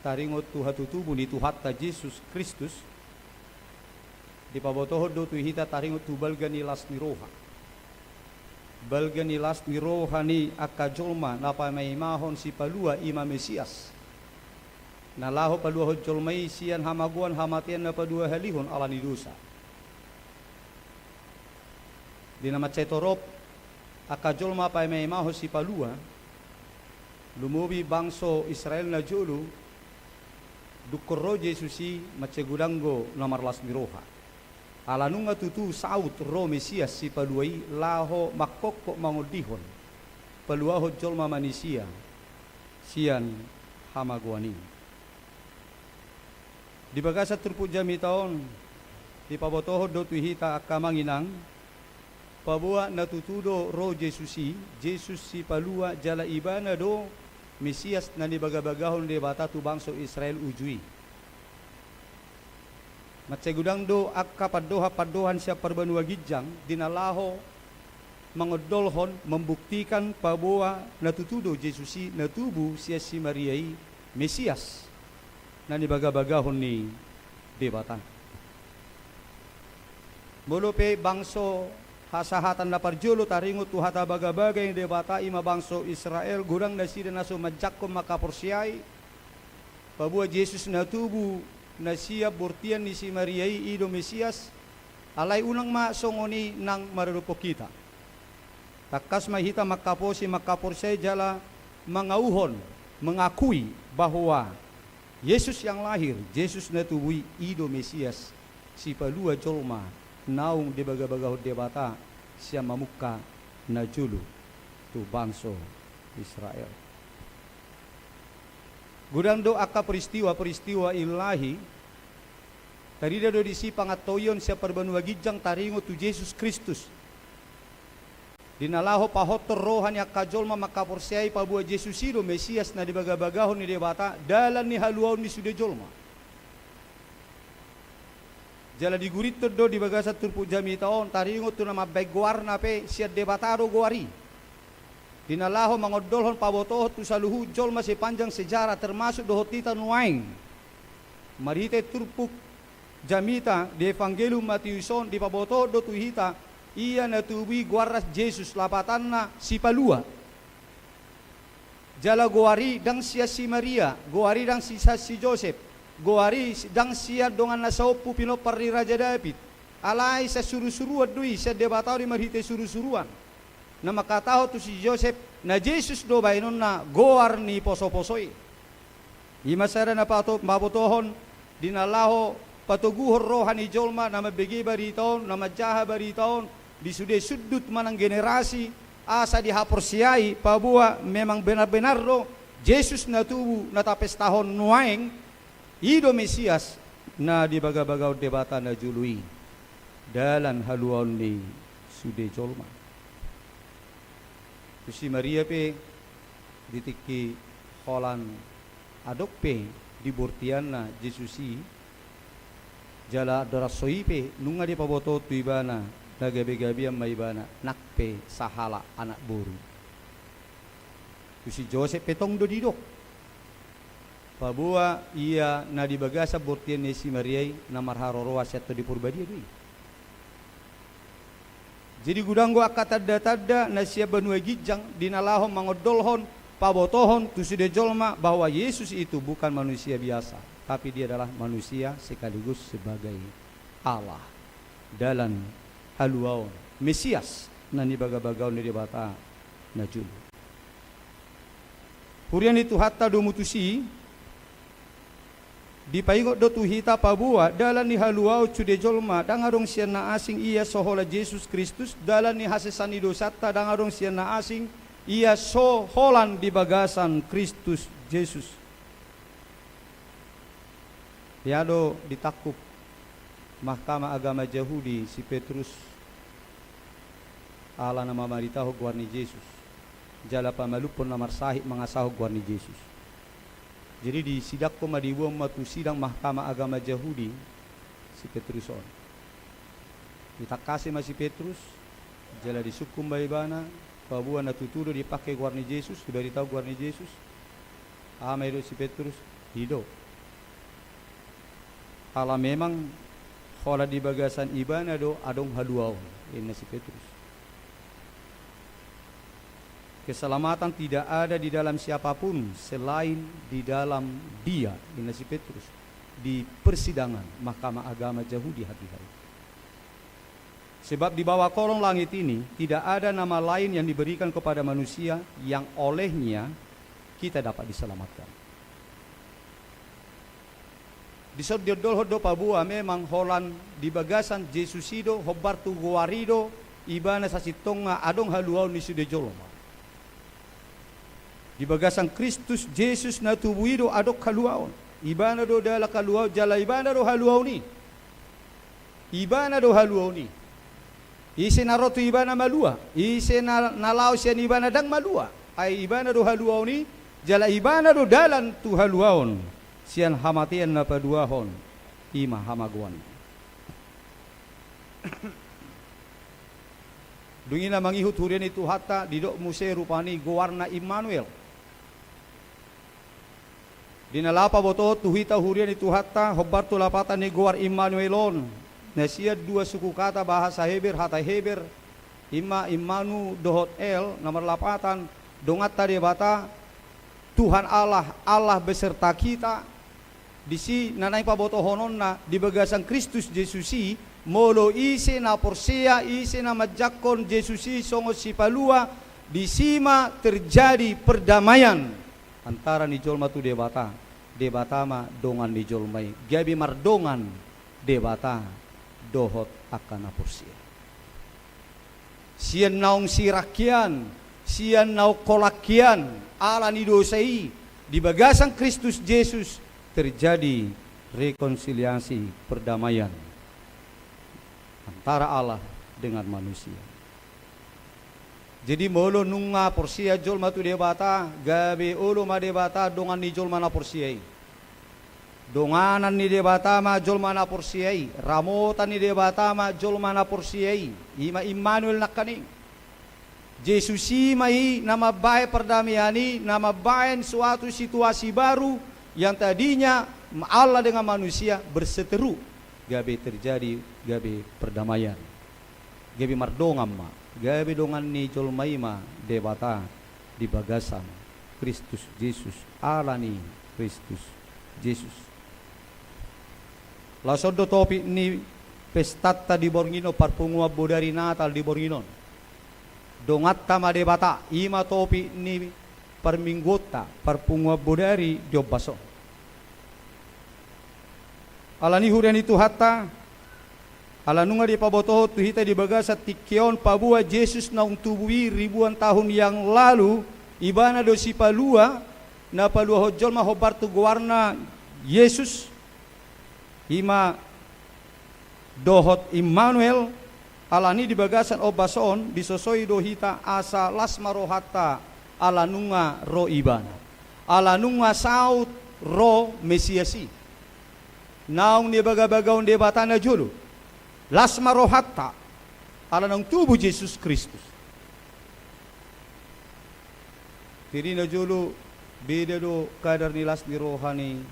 taringot tu hatutubu ni Tuhanta Jesus Kristus, dipabotohon do tu hita taringot tu balga ni las ni roha. Balga ni las ni roha ni angka jolma na paimaimahon Sipalua, i ma Mesias, na laho paluahon jolma i sian hamagoan hamatean na paduahalihon ala ni dosa. Di na mansai torop angka jolma paimaimahon Sipalua, lumobi bangso Israel na jolo, dungkon ro Jesus i mansai godang do na marlas ni roha. Ala nunga tutu saut ro Mesias Sipalua i laho mangkophop mangondihon, paluahon jolma manisia sian hamagoan i. Di bagasan turpuk jamita on, dipabotohon do tu hita angka amang inang, paboa na tutu do ro Jesus i, Jesus Sipalua, jala ibana do Mesias na nibagabagahon Debata tu bangso Israel uju i. Mansai godang do angka pandohanpandohan sian parbanua ginjang di na laho mangondolhon, membuktikan paboa na tutu do Jesus i na tubu sian si Maria i Mesias na nibagabagahon ni Debata. Molo pe bangso hasahatan na parjolo taringot tu hata bagabaga ni Debata, i ma bangso Israel, godang nasida na so manjangkon mangkaporseai paboa Jesus na tubu na sian bortian ni si Maria i, i do Mesias, alai unang ma songon i nang maradophon hita. Tangkas ma hita mangkaposi, mangkaporseai jala mangauhon, mengakui bahwa Jesus yang lahir, Jesus na tubu i, i do Mesias, Sipalua jolma naung dibagabagahon Debata sian mamungka na jolo tu bangso Israel. Godang do angka peristiwa-peristiwa ilahi Tarida do disi pangantoion sian parbanua ginjang taringot tu Jesus Kristus. Di na laho pahothon roha ni angka jolma mangkaporseai paboa Jesus i do Mesias na dibagabagahon ni Debata, dalan ni haluaon ni sude jolma. Jala digurithon do di bagasan turpuk jamita on, taringot tu na mambahen goarna pe sian Debata do goar i. Di na laho mangondolhon pabotohon tu saluhut jolma sepanjang sejarah, termasuk dohot hita nuaeng. Marhite turpuk jamita di Evangelium Matius on, dipabotohon do tu hita, ia na tubu i goarna Jesus, lapatanna Sipalua. Jala goar i ndang sian si Maria, goar i ndang sian si Josep, goar i ndang sian dongan na saompu pinompar ni Raja Daud. Alai sian surusuruan do i, sian Debata do i marhite surusuruan. Na mangkatahon tu si Josep, na Jesus do bahenonna goar ni posoposo i. I ma sada na pato-, pabotohon, di na laho patoguhon roha ni jolma na mambege barita on, na manjaha barita on, di sude sundut manang generasi, asa dihaporseai paboa memang benar-benar do Jesus na tubu na tapestahon nuaeng, i do Mesias na dibagabagahon Debata na jolo i, dalan haluaon ni sude jolma. Tu si Maria pe di tingki holan adong pe di bortianna Jesus i, jala andorang so i pe nunga dipabotohon tu ibana na gabegabean ma ibana, nang pe sahalak anak boru. Tu si Josep pe tong do didok, paboa ia na di bagasan bortian ni si Maria i na marharoroan sian Tondi Porbadia do i. Jadi godang do angka tanda-tanda na sian banua ginjang di na laho mangondolhon, pabotohon tu sude jolma bahwa Yesus itu bukan manusia biasa, tapi dia adalah manusia sekaligus sebagai Allah. Dalan haluaon, Mesias na nibagabagahon ni Debata na jolo. Huria ni Tuhanta, domu tusi, dipaingot do tu hita paboa dalan ni haluaon sude jolma ndang adong sian na asing ia so holan Jesus Kristus, dalan ni hasesaan ni dosanta ndang adong sian na asing ia so holan di bagasan Kristus Jesus. Ia do ditangkup Mahkamah Agama Jahudi si Petrus ala na mamaritahon goar ni Jesus, jala pamalumhon na marsahit mangasahon goar ni Jesus. Jadi disidangkon ma, diboan ma tu sidang Mahkamah Agama Jahudi si Petrus on. Ditangkasi ma si Petrus, jala disungkun ma ibana, paboa na tutu do dipangke goar ni Jesus, dibaritahon goar ni Jesus. Aha ma didok si Petrus? I do. Ala memang holan di bagasan ibana do adong haluaon, inna si Petrus. Keselamatan tidak ada di dalam siapa pun selain di dalam Dia, inna si Petrus di persidangan Mahkamah Agama Jahudi hatiha i. Sebab di bawah kolong langit ini tidak ada nama lain yang diberikan kepada manusia yang olehnya kita dapat diselamatkan. Dison diondolhon do paboa memang holan di bagasan Jesus i do, hombar tu goar i do, ibana sasintongna adong haluaon ni sude jolma. Di bagasan Kristus Jesus na tubu i do adong haluaon. Ibana do dalan haluaon, jala ibana do haluaon i. Ibana do haluaon i. Ise na ro tu ibana malua, ise na, na laho sian ibana ndang malua. Ai ibana do haluaon i, jala ibana do dalan tu haluaon. Sian hamatean na paduahon, i ma hamagoan. Dung i na mangihut huria ni Tuhanta, didok muse rupani goarna Immanuel. Di na laho pabotohon tu hita huria ni Tuhanta, hombar tu lapatan ni goar Immanuel on, na sian dua suku kata bahasa Heber, hata Heber, i ma Immanu dohot El, na marlapatan, Donganta Debata, Tuhan Allah, Allah beserta kita. Disi na naeng pabotohononna di bagasan Kristus Jesus i, molo ise na porsea, ise na manjangkon Jesus i songon Sipalua, disi ma terjadi perdamaian antara ni jolma tu Debata, Debata ma dongan ni jolma i, gabe mardongan Debata dohot angka na porsea. Sian naung sirangkian, sian naung holangkian, ala ni dosa i, di bagasan Kristus Jesus terjadi rekonsiliasi, perdamaian antara Allah dengan manusia. Jadi molo nunga porsea jolma tu Debata, gabe olo ma Debata dongan ni jolma na porsea i. Donganan ni Debata ma jolma na porsea i, ramotan ni Debata ma jolma na porsea i, i ma Immanuel nangkaning. Jesus i ma i na mambahen perdamaian i, na mambahen suatu situasi baru yang tadinya Allah dengan manusia berseteru, gabe terjadi, gabe perdamaian. Gabe mardongan ma, gabe dongan ni jolma i ma Debata di bagasan Kristus Jesus, ala ni Kristus Jesus. Laos on do topik ni pestanta di borngin on, parpunguan bodari Natal di borngin on. Donganta ma Debata, i ma topik ni parmingguonta, parpunguan bodari di ombas on. Ala ni huria ni Tuhanta, ala nunga dipabotohon tu hita di bagasan tingki on paboa Jesus naung tubu i ribuan tahun yang lalu, ibana do sipalua, na paluahon jolma hombar tu goarna Jesus, i ma dohot Immanuel. Ala ni di bagasan ombas on disosoi do hita asa las ma rohanta ala nunga ro ibana. Ala nunga saut ro Mesias i. Naung nibagabagahon Debata najolo. Las ma rohanta ala naung tubu Jesus Kristus. Jadi najolo beda do kadar ni las ni roha ni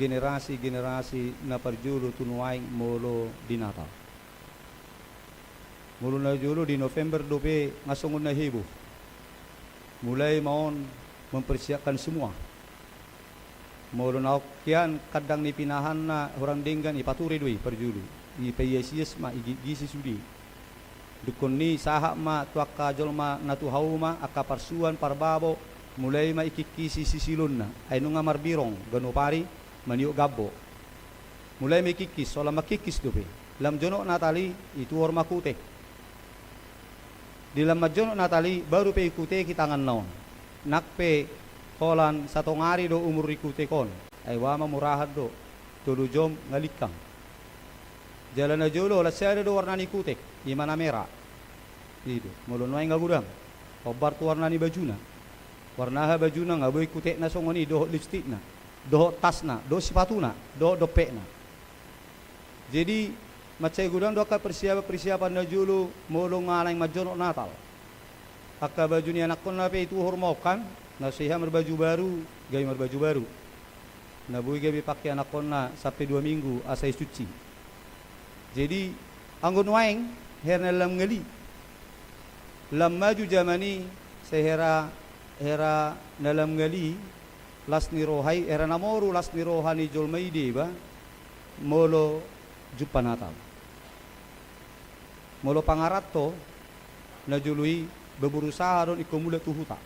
generasi-generasi na parjolo tu nuaeng molo di Natal. Molo najolo di November dope nga songon na heboh. Mulai ma on mempersiapkan semua. Molo na ongkian kandang ni pinahanna hurang denggan, ipature do i parjolo. Ipaiasias ma, igitgisi sude. Dungkon ni sahat ma tu angka jolma na tu hauma, angka parsuan, parbabo, mulai ma ikikisi sisilonna, ai nunga marbirong ganup ari maniop gambo. Mulai ma ikikis, holan mangkikis dope. Lam jonok Natal i, ituhor ma kutek. Di lam manjonok Natal i, baru pe ikuteki tanganna on. Nang pe holan satonga ari do umur ni kutek on. Ai boha ma murahan do, tolu jom nga lingkang. Jala najolo holan sada do warna ni kutek, i ma na mera. I do, molo nuaeng nga godang. Hombar tu warna ni bajuna. Warna aha bajuna, nga boi kutekna songon i, dohot lipstikna, dohot tasna, dohot sipatuna, dohot dompetna. Jadi mansai godang do angka persiapan-persiapan najolo molo nga naeng manjonok Natal. Angka baju ni anakkonna pe ituhor ma on kan, na so hea marbaju baru, gabe marbaju baru. Na boi gabe pake anakkonna sampe dua minggu asa isuci. Jadi anggo nuaeng, hera na lam ngali. Lam maju jaman i, sai hera, hera na lam ngali, las ni roha i, hera na moru las ni roha ni jolma i deba, molo jumpa Natal. Molo pangaranto, najolo i, berusaha do on ingkon mulak tu huta.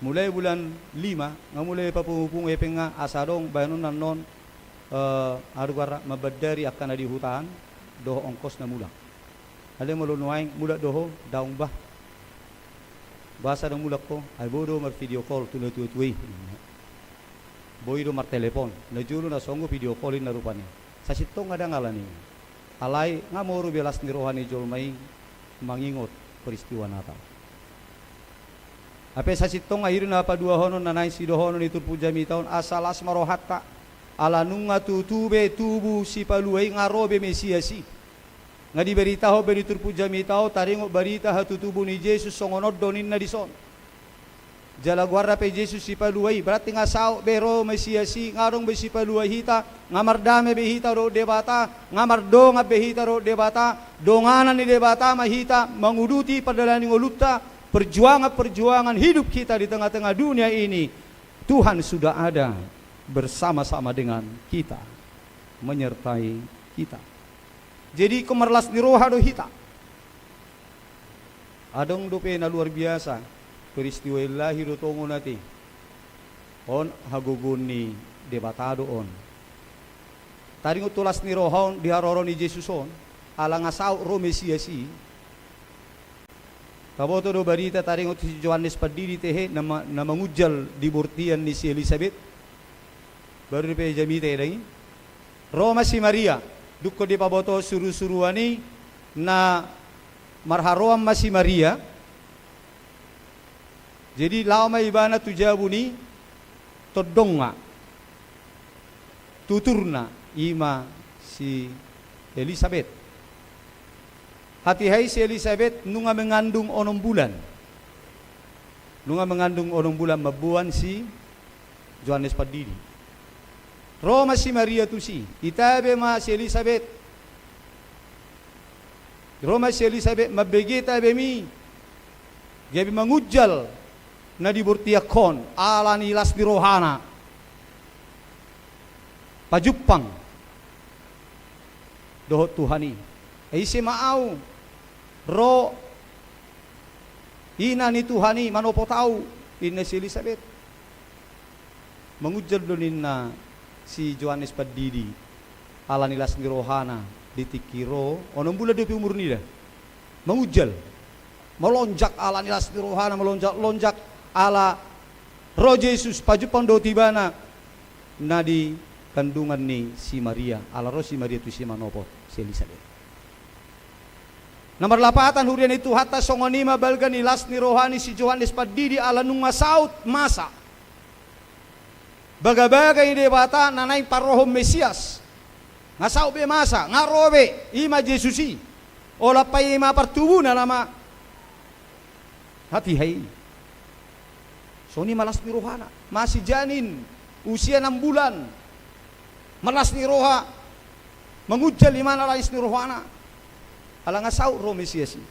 Mulai bulan lima, nga mulai papungu-pungu hepeng nga asa adong bahenonna annon, eh, aha do goarna, mambandari angka na di huta an, dohot ongkos na mulak. Alai molo nuaeng mulak do ho, daong bah. Boasa ndang mulak ho, ai boi do marvideo call tu natua-tua i. Boi do martelepon, najolo na songon video call inna rupani. Sasintongna ndang alani. Alai nga moru be las ni roha ni jolma i mangingot peristiwa Natal. Hape sasintongna i do na paduahonon na naeng sidohonon ni turpuk jamita on, asa las ma rohanta. Ala nunga tutu be tubu sipalua i, nga ro be Mesias i. Nga diberitahon be di turpuk jamita on, taringot barita hatutubu ni Jesus songon on do ninna dison. Jala goarna pe Jesus sipalua i, berarti nga saut be ro Mesias i, nga adong be sipalua hita, nga mardame be hita dohot Debata, nga mardongan be hita dohot Debata, donganan ni Debata ma hita manguduti pardalanan ni ngolunta, perjuangan-perjuangan hidup kita di tengah-tengah dunia ini. Tuhan sudah ada bersama-sama dengan kita, menyertai kita. Jadi ingkon marlas ni roha do hita. Adong dope na luar biasa, peristiwa Ilahi do tongon ate. On hagogoon ni Debata do on. Taringot tu las ni roha on di haroro ni Jesus on, ala nga saut ro Mesias i. Taboto do barita taringot tu si Johannes Pandidi tehe na ma-, na mangunjal di bortian ni si Elisabet. Baru dope jamita i dang i. Ro ma si Maria, dungkon dipaboto surusuruan i na marharoan ma si Maria. Jadi laho ma ibana tu jabu ni tondongna, tuturna, i ma si Elisabet. Hatiha i si Elisabet nunga mengandung onom bulan. Nunga mengandung onom bulan mamboan si Johannes Pandidi. Ro ma si Maria tusi, itabe ma si Elisabet. Ro ma si Elisabet, mambege tabemi, gabe mangunjal na di bortianhon ala ni las ni rohana. Pajumpang dohot Tuhan i. Ai ise ma au, ro ina ni Tuhan i manopot au, inna si Elisabet. Mangunjal do ninna si Johannes Pandidi ala ni las ni rohana di tingki ro, onom bulan dope umurna i da. Mangunjal. Malonjak ala ni las ni rohana, malonjak-lonjak ala ro Jesus, pajumpang dohot ibana na di kandungan ni si Maria, ala ro si Maria tusi manopot si Elisabet. Na marlapatan huria ni Tuhanta, songon i ma balga ni las ni roha ni si Johannes Pandidi ala nunga saut masa bagabaga ni Debata na naeng parohon Mesias. Nga saut be masa, nga ro be, i ma Jesus i. Olat paima partubuna nama hatiha i. Songon i ma las ni rohana. Masih janin, usia enam bulan. Malas ni roha, mangunjal ibana ala las ni rohana. Ala nga saut ro Mesias i.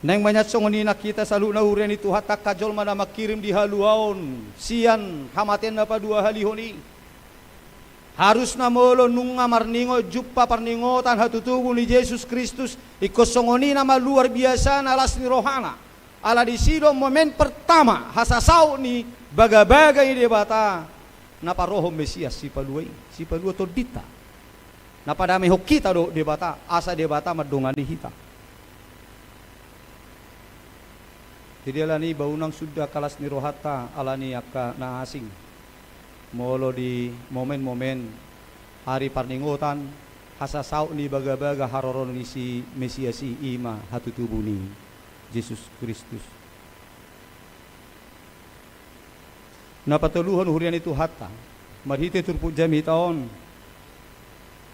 Naeng manjadi songon i nang hita saluhutna huria ni Tuhanta, angka jolma na mangkirim di haluaon sian hamatean na paduahalihon i. Harusna molo nunga marningot jumpa parningotan hatutubu ni Jesus Kristus, ingkon songon i nama luar biasana las ni rohana. Ala disi do momen pertama hasasaut ni bagabaga ni Debata na parohon Mesias, Sipalua i, Sipalua tondinta. Na padamehon hita dohot Debata, asa Debata mandongani hita. Jadi ala ni i, unang suda angka las ni rohanta ala ni angka na asing. Molo di momen-momen ari parningotan, hasasaut ni bagabaga haroro ni si Mesias i, i ma hatutubu ni Jesus Kristus. Na patoluhon, huria ni Tuhanta, marhite turpuk jamita on,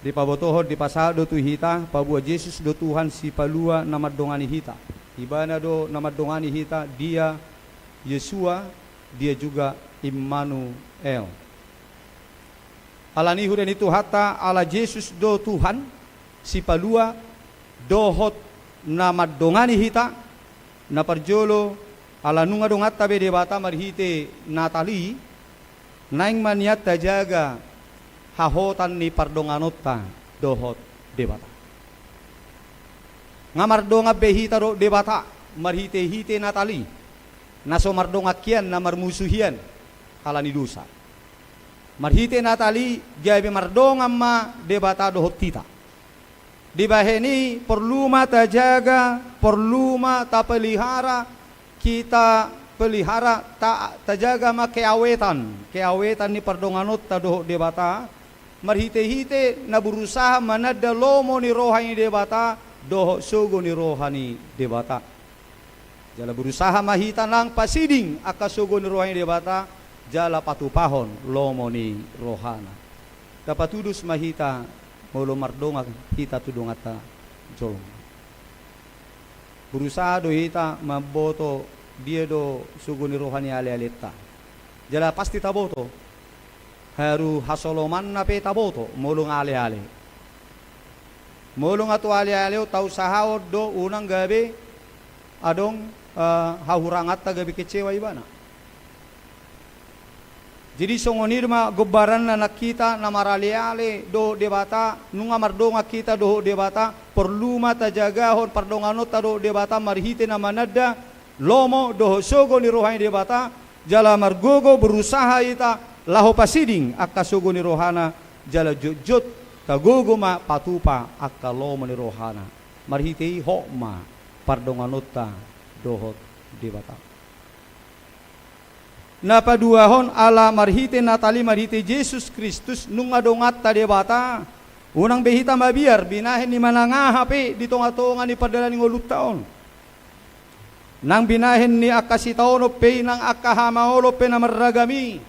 dipabotohon, dipasahat do tu hita, paboa Jesus do Tuhan Sipalua na mandongani hita. Ibana do na mandongani hita, Dia Yesua, Dia juga Immanuel. Ala ni i, huria ni Tuhanta, ala Jesus do Tuhan, Sipalua, dohot na mandongani hita. Na parjolo, ala nunga donganta be Debata marhite Natal i, naeng ma nian tajaga hahotan ni pardonganonta dohot Debata. Nga mardongan be hita dohot Debata marhite-hite Natal i, na so mardongan hian, na marmusu hian ala ni dosa. Marhite Natal i gabe mardongan ma Debata dohot hita. Dibahen i porlu ma tajaga, porlu ma tapelihara, hita pelihara, ta-, tajaga ma keawetan, keawetan ni pardonganonta dohot Debata, marhite-hite na berusaha mananda lomo ni roha ni Debata dohot sogo ni roha ni Debata. Jala berusaha ma hita nang pasiding angka sogo ni roha ni Debata, jala patupahon lomo ni rohana. Tapatudos ma hita molo mardongan hita tu donganta jolma. Berusaha do hita mamboto dia do sogo ni roha ni alealenta. Jala pasti taboto. Haru hasolomanna pe taboto molo nga aleale. Molo nga tu aleale on, tausahahon do unang gabe adong, eh, hahuranganta, gabe kecewa ibana. Jadi songon i do ma gombaranna nang hita na maraleale dohot Debata, nunga mardongan hita dohot Debata, porlu ma tajagahon pardonganonta dohot Debata marhite na mananda lomo dohot sogo ni roha ni Debata, jala margogo berusaha hita laho pasiding angka sogo ni rohana, jala jotjot tagogo ma patupa angka lomo ni rohana. Marhite i hot ma pardonganonta dohot Debata. Na paduahon, ala marhite Natal i, marhite Jesus Kristus, nunga donganta Debata. Unang be hita mabiar, binahen ni manang aha pe di tonga-tonga ni pardalanan ni ngolunta on. Nang binahen ni angka sitaonon pe i, nang angka hamaolon pe na marragam i.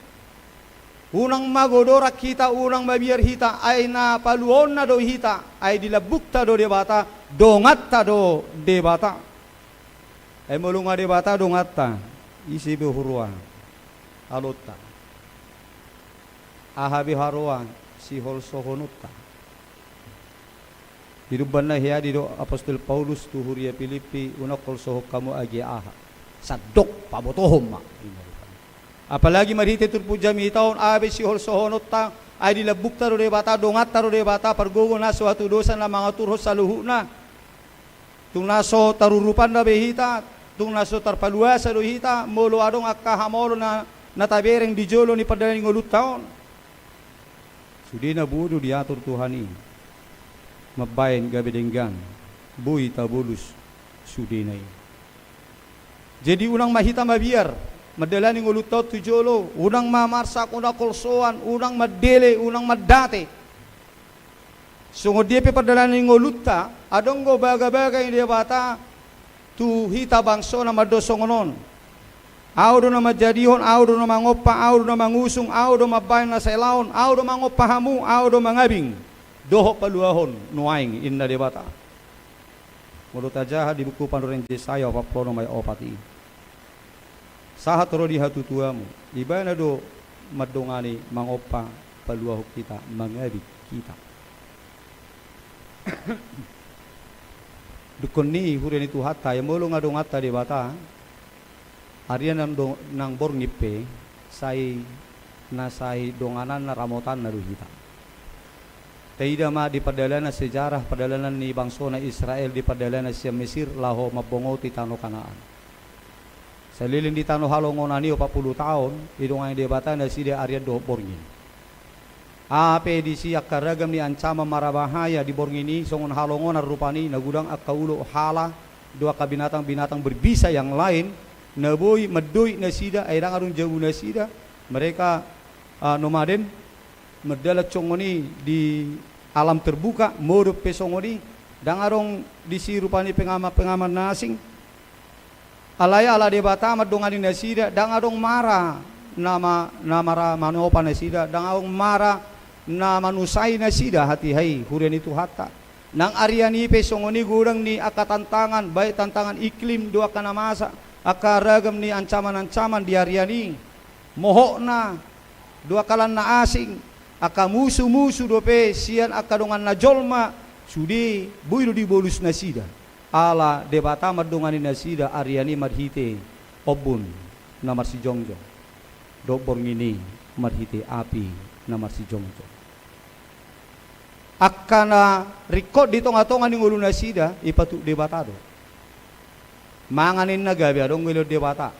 Unang magodorang hita, unang mabiar hita, ai na paluaonna do hita, ai di lambungta do Debata, donganta do Debata. Ai molo nunga Debata donganta, ise be huroa alonta? Aha be haroa siholsohononta? Di umbahen na hea didok apostel Paulus tu huria Pilippi, unang holsohon hamu agia aha. Sandok pabotohon ma. Apalagi marhite turpuk jamita on, aha be siholsohononta, ai di lambungta do Debata, donganta do Debata, pargogo na so hatudosan na mangaturhon saluhutna. Tung na so tarurupan do be hita, tung na so tarpaluasa do hita, molo adong angka hamaolon na, na tabereng di jolo ni pardalanan ni ngolunta on. Sudena boi do diatur Tuhan i. Mambahen gabe denggan, boi tabolus sudena i. Jadi unang ma hita mabiar mandalani ngolunta on tu jolo, unang ma marsak, unang holsoan, unang mandele, unang mandate. Songon dia pe pardalanan ni ngolunta, adong do bagabaga ni Debata tu hita bangsona mandok songon on. Ahu do na manjadihon, ahu do na mangompa, ahu do na mangusung, ahu do mambahen na sai laon, ahu do mangompa hamu, ahu do mangabing dohot paluahon nuaeng, inna Debata. Molo tajaha di buku panurirang Jesaya opat pulu onom ayat opat i. Sahat ro di hatutuamu, ibana do mandongani, mangompa, paluahon hita, mangabing hita. Dungkon ni huria ni Tuhanta, ia molo nunga donganta Debata, arian nang do-, nang borngin pe, sai na sai dongananna, ramotanna do hita. Taida ma di pardalanan sejarah, pardalanan ni bangsona Israel di pardalanan sian Mesir laho mambongoti tano Kanaan. Saleleng di tano halongonan i opat pulu taon, didongani Debata nasida arian dohot borngin. Aha pe disi angka ragam ni ancaman marabahaya di borngin i, songon halongonan rupani, na godang angka ulo hala, do angka binatang-binatang berbisa yang lain, na boi mandoit nasida, ai ndang adong jabu nasida, mereka, ah, nomaden, mardalan songon i di alam terbuka, modom pe songon i, ndang adong disi rupani pengamat-pengamat na asing. Alai ala Debata mandongani nasida, ndang adong mara na ma-, na mara manopa nasida, ndang adong mara na manusai nasida, hatiha i huria ni Tuhanta. Nang arian i pe songon i, godang ni angka tantangan, baik tantangan iklim do angka na masa, angka ragam ni ancaman-ancaman di arian i. Mohopna do angka lan na asing, angka musu-musu dope sian angka donganna jolma, sude boi do dibolus nasida. Ala Debata mandongani nasida arian i marhite ombun na marsijongjong, dohot borngin i marhite api na marsijongjong. Angka na ringkot di tonga-tonga ni ngolu nasida, ipatuk Debata do. Mangan ninna, gabe adong ngelehon Debata.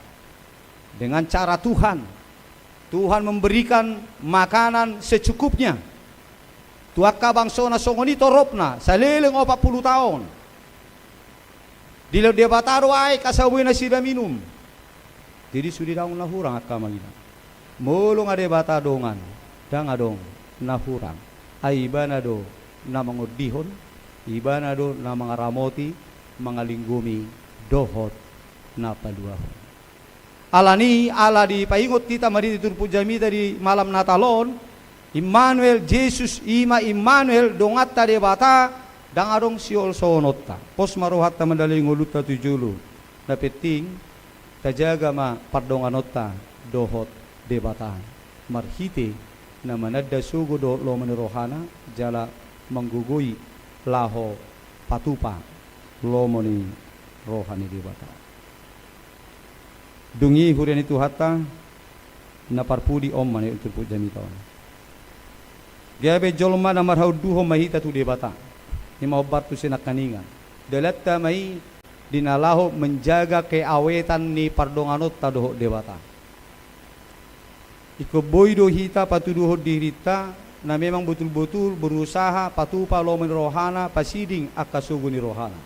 Dengan cara Tuhan. Tuhan memberikan makanan secukupnya. Tu angka bangsona songon i toropna, saleleng opat pulu taon. Dilehon Debata do aek asa boi nasida minum. Jadi sude ndang adong na hurang angka amang inang. Molo nunga Debata dongan, ndang adong na hurang. Ai Ibana do na mangondihon, Ibana do na mangaramoti, mangalinggomi, dohot na paluahon. Alani, ala dipaingot hita marhite turpuk jamita di malam Natal on, Immanuel, Jesus, i ma Immanuel, donganta Debata, ndang adong siholsohononta. Pos ma rohanta mandalani ngolunta tu jolo. Na penting, tajaga ma pardonganonta dohot Debata marhite na mananda sogo dohot lomo ni rohana, jala manggogoi laho patupa lomo ni roha ni Debata. Dung i huria ni Tuhanta, na parpudi, on ma na i turpuk jamita on. Gabe jolma na marhaunduhon ma hita tu Debata. I ma hombar tu sinangkaningan. Dalanta ma i di na laho menjaga keawetan ni pardonganonta dohot Debata. Ingkon boi do hita patuduhon dirinta na memang botul-botul berusaha patupa lomo ni rohana, pasiding angka sogo ni rohana.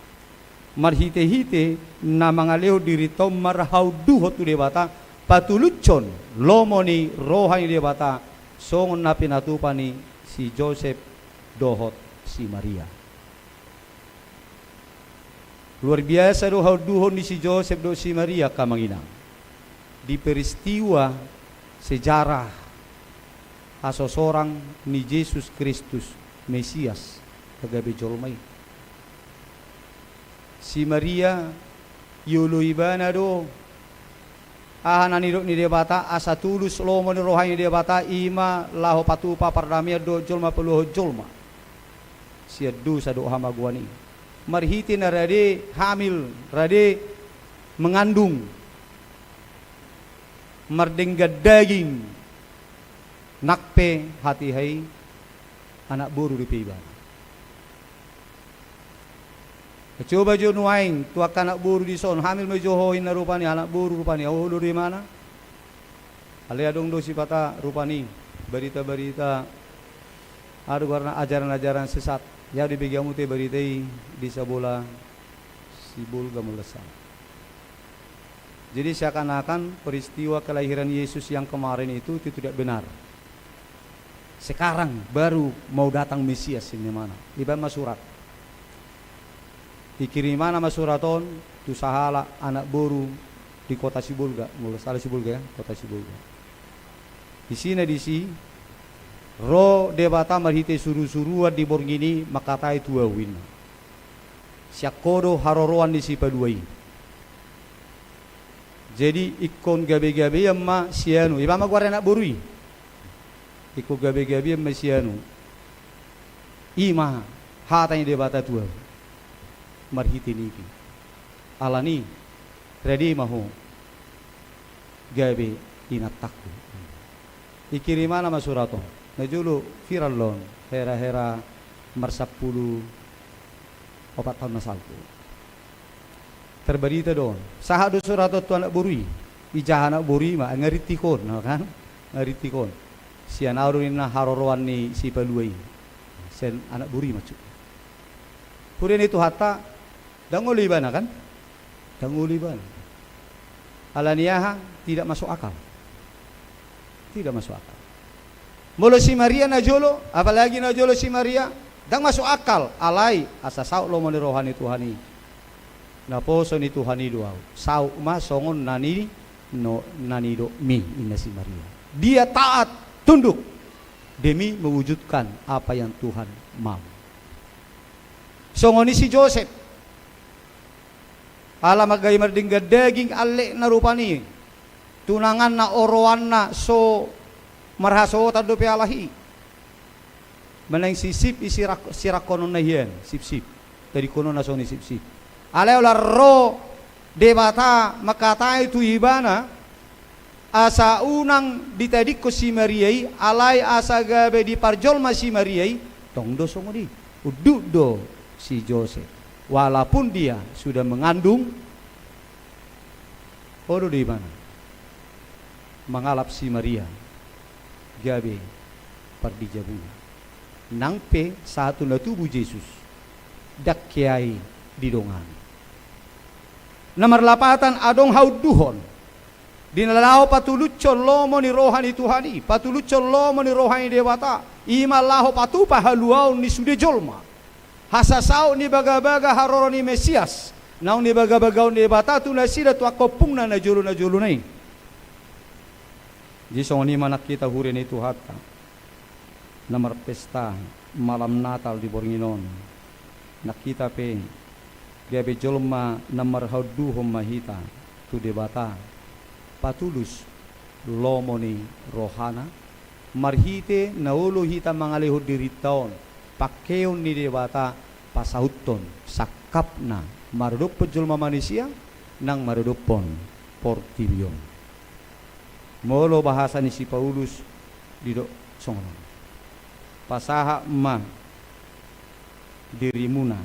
Marhite-hite na mangalehon dirinta on marhaunduhon tu Debata, patulushon lomo ni roha ni Debata, songon na pinatupa ni si Josep dohot si Maria. Luar biasa do haunduhon ni si Josep dohot si Maria, angka amang inang, di peristiwa sejarah hasosorang ni Jesus Kristus, Mesias, na gabe jolma i. Si Maria, iolo ibana do aha na nidok ni Debata, asa tulus lomo ni roha ni Debata, i ma laho patupa pardamean dohot jolma, paluahon jolma sian dosa dohot hamagoan i. Marhite na rade hamil, rade mengandung, mardenggan daging, nang pe hatiha i anak boru dope ibana. Coba jo nuaeng tu angka anak boru dison, hamil ma jo ho inna rupani, anak boru rupani, olo do imana. Alai adong do sipata rupani barita-barita, aha do goarna, ajaran-ajaran sesat. Ia do ibege hamu te barita i di Sabola Sibolga molo sala. Jadi seakan-akan peristiwa kelahiran Yesus yang kemarin itu, itu tidak benar. Sekarang baru mau datang Mesias, inna imana. Ibaen ma surat. Ikirimana ma surat on tu sahalak anak boru di kota Sibolga, molo sala Sibolga, ya, kota Sibolga. Isina disi, ro Debata marhite suru-suruan di borngin i mangkatai tu ahu, inna. Sian ho do haroroan ni Sipalua i. Jadi ingkon gabe-gabean ma sianu, iba ma goar ni anak boru i. Ingkon gabe-gabean ma sianu. I ma hata ni Debata tu ahu marhite nipis. Alani, rade ma ho gabe inantangku. Ikirimana ma surat on. Najolo viral do on, hera-hera marsampulu opat taon na salpu. Tarbarita do on. Sahat do surat on tu anak boru i. Ijaha anak boru i ma, nga rintik on, no kan? Nga rintik on. Sian ahu do ninna haroroan ni Sipalua i. Sian anak boru i maksudna. Huria ni Tuhanta, ndang olo ibana kan? Ndang olo ibana. Alani aha? Tidak masuk akal. Tidak masuk akal. Molo si Maria najolo, apalagi najolo si Maria, ndang masuk akal, alai asa saut lomo ni roha ni Tuhan i. Naposo ni Tuhan i do ahu. Saut ma songon na ni, no, na nidokmi, inna si Maria. Dia taat, tunduk demi mewujudkan apa yang Tuhan mau. Songon i si Josep. Ala manggahi mardenggan daging allekna rupani, tunanganna, oroanna, so marhasohotan dope halak i. Manang sipsip i sirak-, sirangkononna hian, sipsip. Tadingkononna songon i sipsip. Alai holan ro Debata mangkatai tu ibana, asa unang ditadingkon si Maria i, alai asa gabe diparjolma si Maria i, tong do songon i. Unduk do si Josep. Walaupun dia sudah mengandung, olo do ibana mangalap si Maria gabe pardijabuna. Nang pe sahat tu na tubu Jesus, ndang hea i didongani. Na marlapatan, adong haunduhon di na laho patulushon lomo ni roha ni Tuhan i, patulushon lomo ni roha ni Debata, i ma laho patupa haluaon ni sude jolma. Hasasaut ni bagabaga haroro ni Mesias, naung nibagabagaon Debata tu nasida tu angka ompungna na jolo-, na jolona i. Jadi songon i ma nang hita huria ni Tuhanta na marpesta malam Natal di borngin on. Nang hita pe gabe jolma na marhaunduhon ma hita tu Debata, patulus lomo ni rohana, marhite na olo hita mangalehon dirinta on, pangkeon ni Debata pasauthon sangkapna maradophon jolma manisia nang maradophon portibi on. Molo bahasa ni si Paulus didok songon on: Pasahat ma dirimuna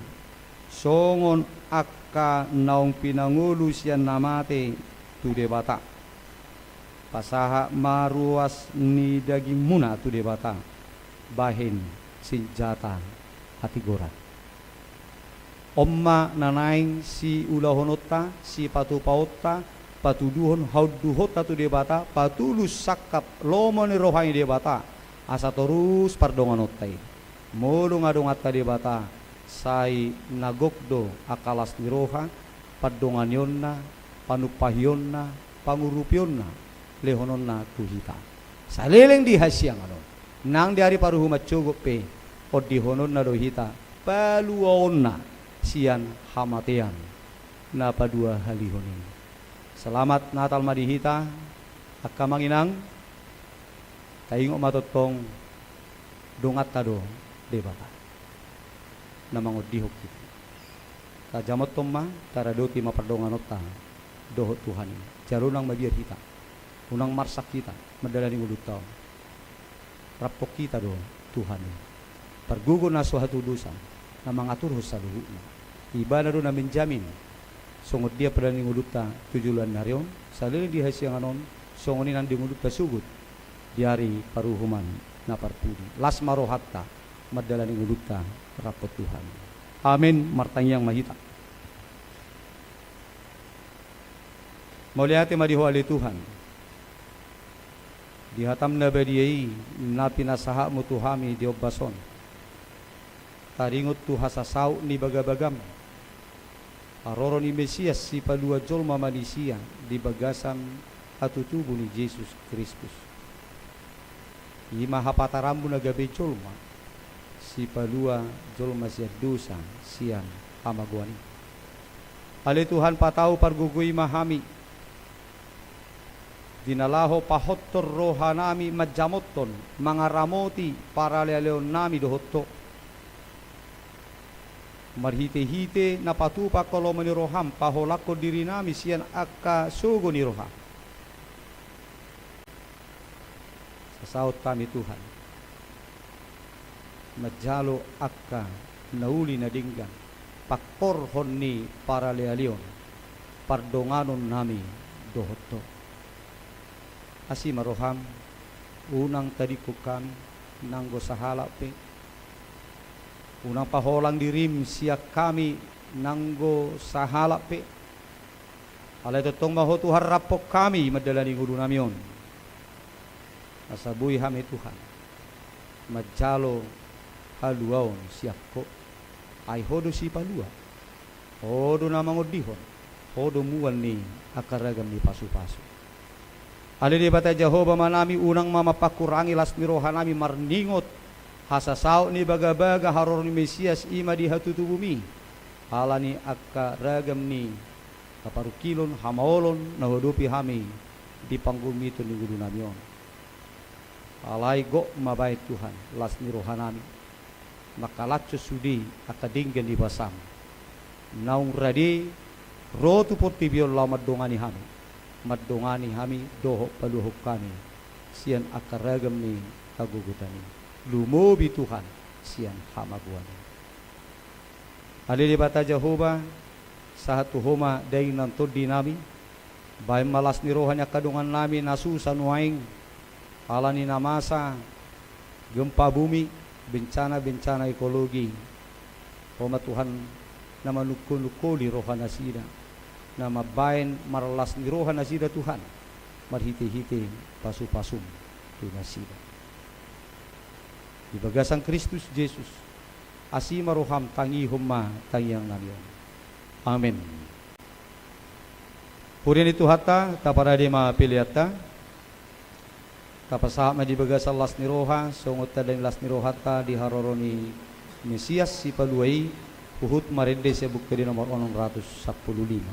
songon angka naung pinangolu sian na mate tu Debata. Pasahat ma ruas ni dagingmuna tu Debata bahen sinjata hatigoran. On ma na naeng siulahononta, sipatupaonta, patuduhon haunduhonta tu Debata, patulus sangkap lomo ni roha ni Debata, asa torus pardonganonta i. Molo nga donganta Debata, sai na gok do angka las ni roha, pandonganionna, panumpahionna, pangurupionna, lehononna tu hita. Saleleng di hasiangan on, nang di ari paruhuman sogot pe, ondihononna do hita, paluaonna sian hamatean na paduahalihon i. Selamat Natal ma di hita, angka amang inang. Taingot ma tongtong, donganta do Debata na mangondihon hita. Tajamothon ma, taradoti ma pardonganonta dohot Tuhan i. Jala unang mabiar hita, unang marsak hita mandalani ngolunta on. Raphon hita do Tuhan i, pargogo na so hatudosan, na mangaturhon saluhutna. Ibana do na menjamin songon dia pardalanan ni ngolunta tu joloan ni ari on, saleleng di hasiangan on, songon i nang di ngolunta sogot di ari paruhuman na parpudi. Las ma rohanta mandalani ngolunta raphon Tuhan. Amen. Martangiang ma hita. Mauliate ma di Ho ale Tuhan, di hataM na badia i na pinasahatMu tu hami di ombas on. Taringot tu hasasaut ni bagabagaM, haroro ni Mesias sipalua jolma manisia di bagasan hatutubu ni Jesus Kristus. I ma hapataranMu na gabe jolma, sipalua jolma sian dosa, sian hamagoan i. Ale Tuhan, patau pargogoi ma hami, di na laho pahotton rohanami manjamothon, mangaramoti paralealeonnami dohot Ho. Marhitehite na patupa angka lomo ni rohaM, paholangkon dirinami sian angka sogo ni rohaM. Sasaut hami Tuhan, manjalo angka na uli na denggan, pangkorhon ni paralealeon pardonganonnami dohot Ho. Asi ma rohaM, unang tadingkon hami nanggo sahalak pe, unang paholang diriM sian hami nanggo sahalak pe. Alai tongtong ma Ho Tuhan raphon hami mandalani ngolunami on, asa boi hami Tuhan manjalo haluaon sian Ho. Ai Ho do Sipalua, Ho do na mangondihon, Ho do mual ni angka ragam ni pasupasu. Ale Debata Jahowa Amanami, unang ma mamangkurangi las ni rohanami marningot hasasaut ni bagabaga haroro ni Mesias i ma di hatutubuMi, ala ni angka ragam ni haparungkilon, hamaolon na huadopi hami di panggulmiton ni ngolunami on. Alai gok ma baen Tuhan las ni rohanami, mangkalashon sude angka denggan ni basaM, naung rade ro tu portibi on laho mandongani hami, mandongani hami dohot paluahon hami sian angka ragam ni hagogotan i, lumobi Tuhan sian hamagoan i. Ale Debata Jahowa, sahat tu Ho ma daging nang tondinami. Baen ma las ni roha ni angka dongannami na susa nuaeng ala ni na masa gempa bumi, bencana-bencana ekologi. Ho ma Tuhan na manungkol-nungkoli roha nasida, na mambaen marlas ni roha nasida Tuhan, marhite-hite pasu-pasuM tu nasida. Di bagasan Kristus Jesus, asi ma rohaM, tangihon ma tangiangnami on. Amen. Huria ni Tuhanta, taparade ma peleanta. Tapasahat ma di bagasan las ni roha, songon tanda ni las ni rohanta di haroro ni Mesias Sipalua i, huhut marende sian Buku Ende nomor onom ratus sampulu lima.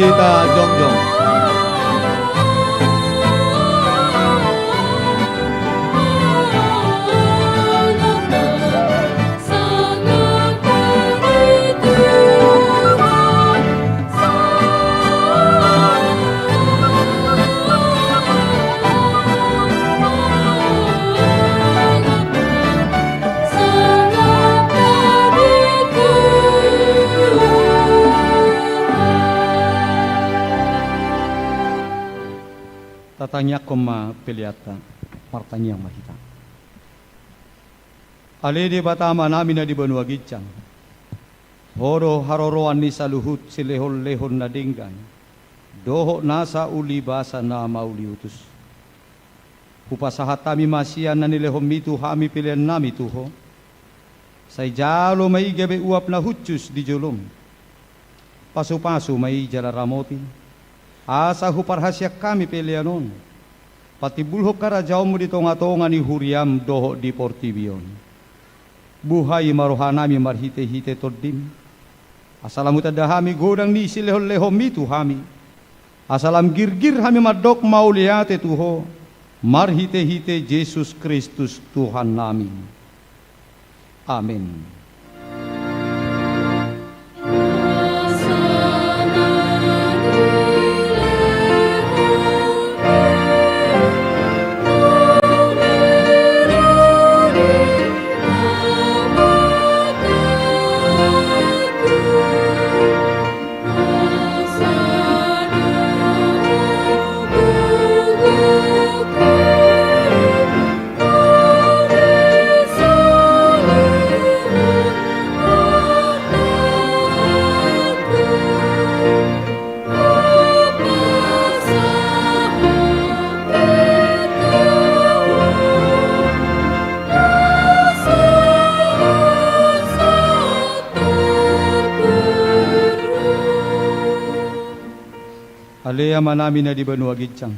Kita jongjong. Tatangiangkon ma peleanta, martangiang ma hita. Ale Debata Amanami na di banua ginjang, Ho do haroroan ni saluhut silehonlehon na denggan dohot nasa ulibasa na mauliutus. Hupasahat hami ma sian na nilehonmi tu hami peleannami tu Ho. Sai jalo ma i gabe uap na hushus di jolom. Pasupasu ma i jala ramoti, asa huparhaseang hami pelean on patimbulhon harajaonmu di tongatonga ni huriam dohot di portibi on. Buhai ma rohanami marhitehite Tondim, asa lam hutanda hami godang ni silehonlehonmi tu hami, asa lam girgir hami mandok mauliate tu Ho marhitehite Jesus Kristus Tuhannami. Amen. Ale Amanami na di banua ginjang,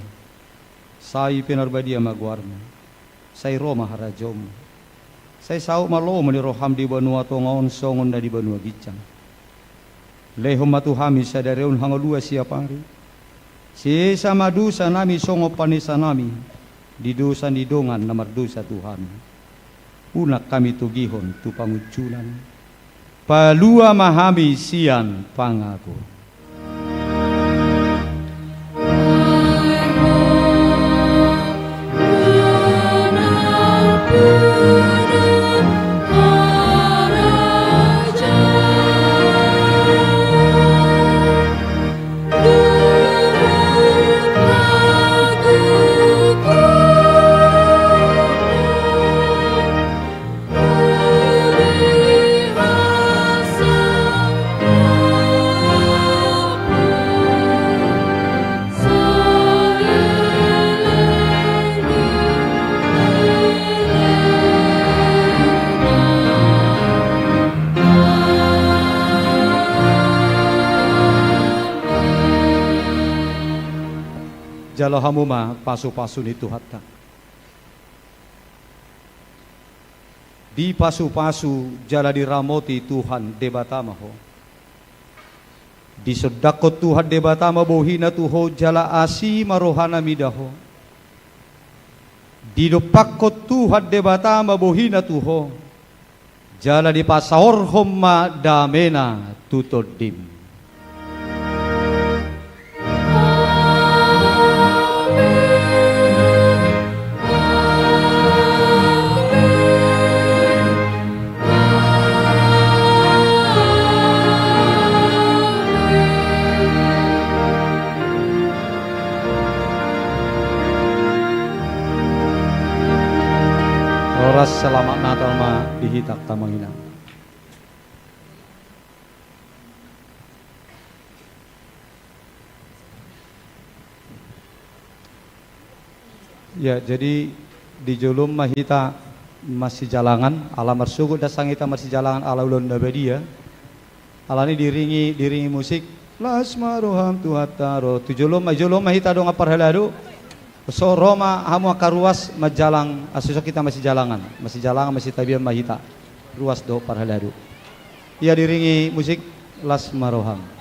sai pinarbadia ma goarmu, sai ro ma harajaonmu, sai saut ma lomo ni roham di banua tonga on songon na di banua ginjang. Lehon ma tu hami sadari on hangoluan siapari. Sesa ma dosanami songon panesanami di dosa ni dongan na mardosa tu hami. Unang hami togihon tu pangunjunan. Palua ma hami sian pangago. Jalo hamu ma pasupasu ni Tuhanta. Dipasupasu jala diramoti Tuhan Debata ma ho. Disondangkon Tuhan Debata ma bohina tu ho jala asi ma rohana mida ho. Didompakkon Tuhan Debata ma bohina tu ho jala dipasaorhon ma damena tu tondim. Horas, selamat Natal ma di hita, amang inang. Ya, jadi di jolom ma hita masijalangan, ala marsogot do sangkap hita masijalangan ala ulaon na badia. Alani diiringi, diiringi musik, las ma roham Tuhanta ro. Tu jolom ma, jolom ma hita dongan parhalado. So ro ma hamu angka ruas manjalang, asa songon hita masijalangan. Masijalangan, masitabian ma hita. Ruas dohot parhalado. Ia diiringi musik, las ma roham.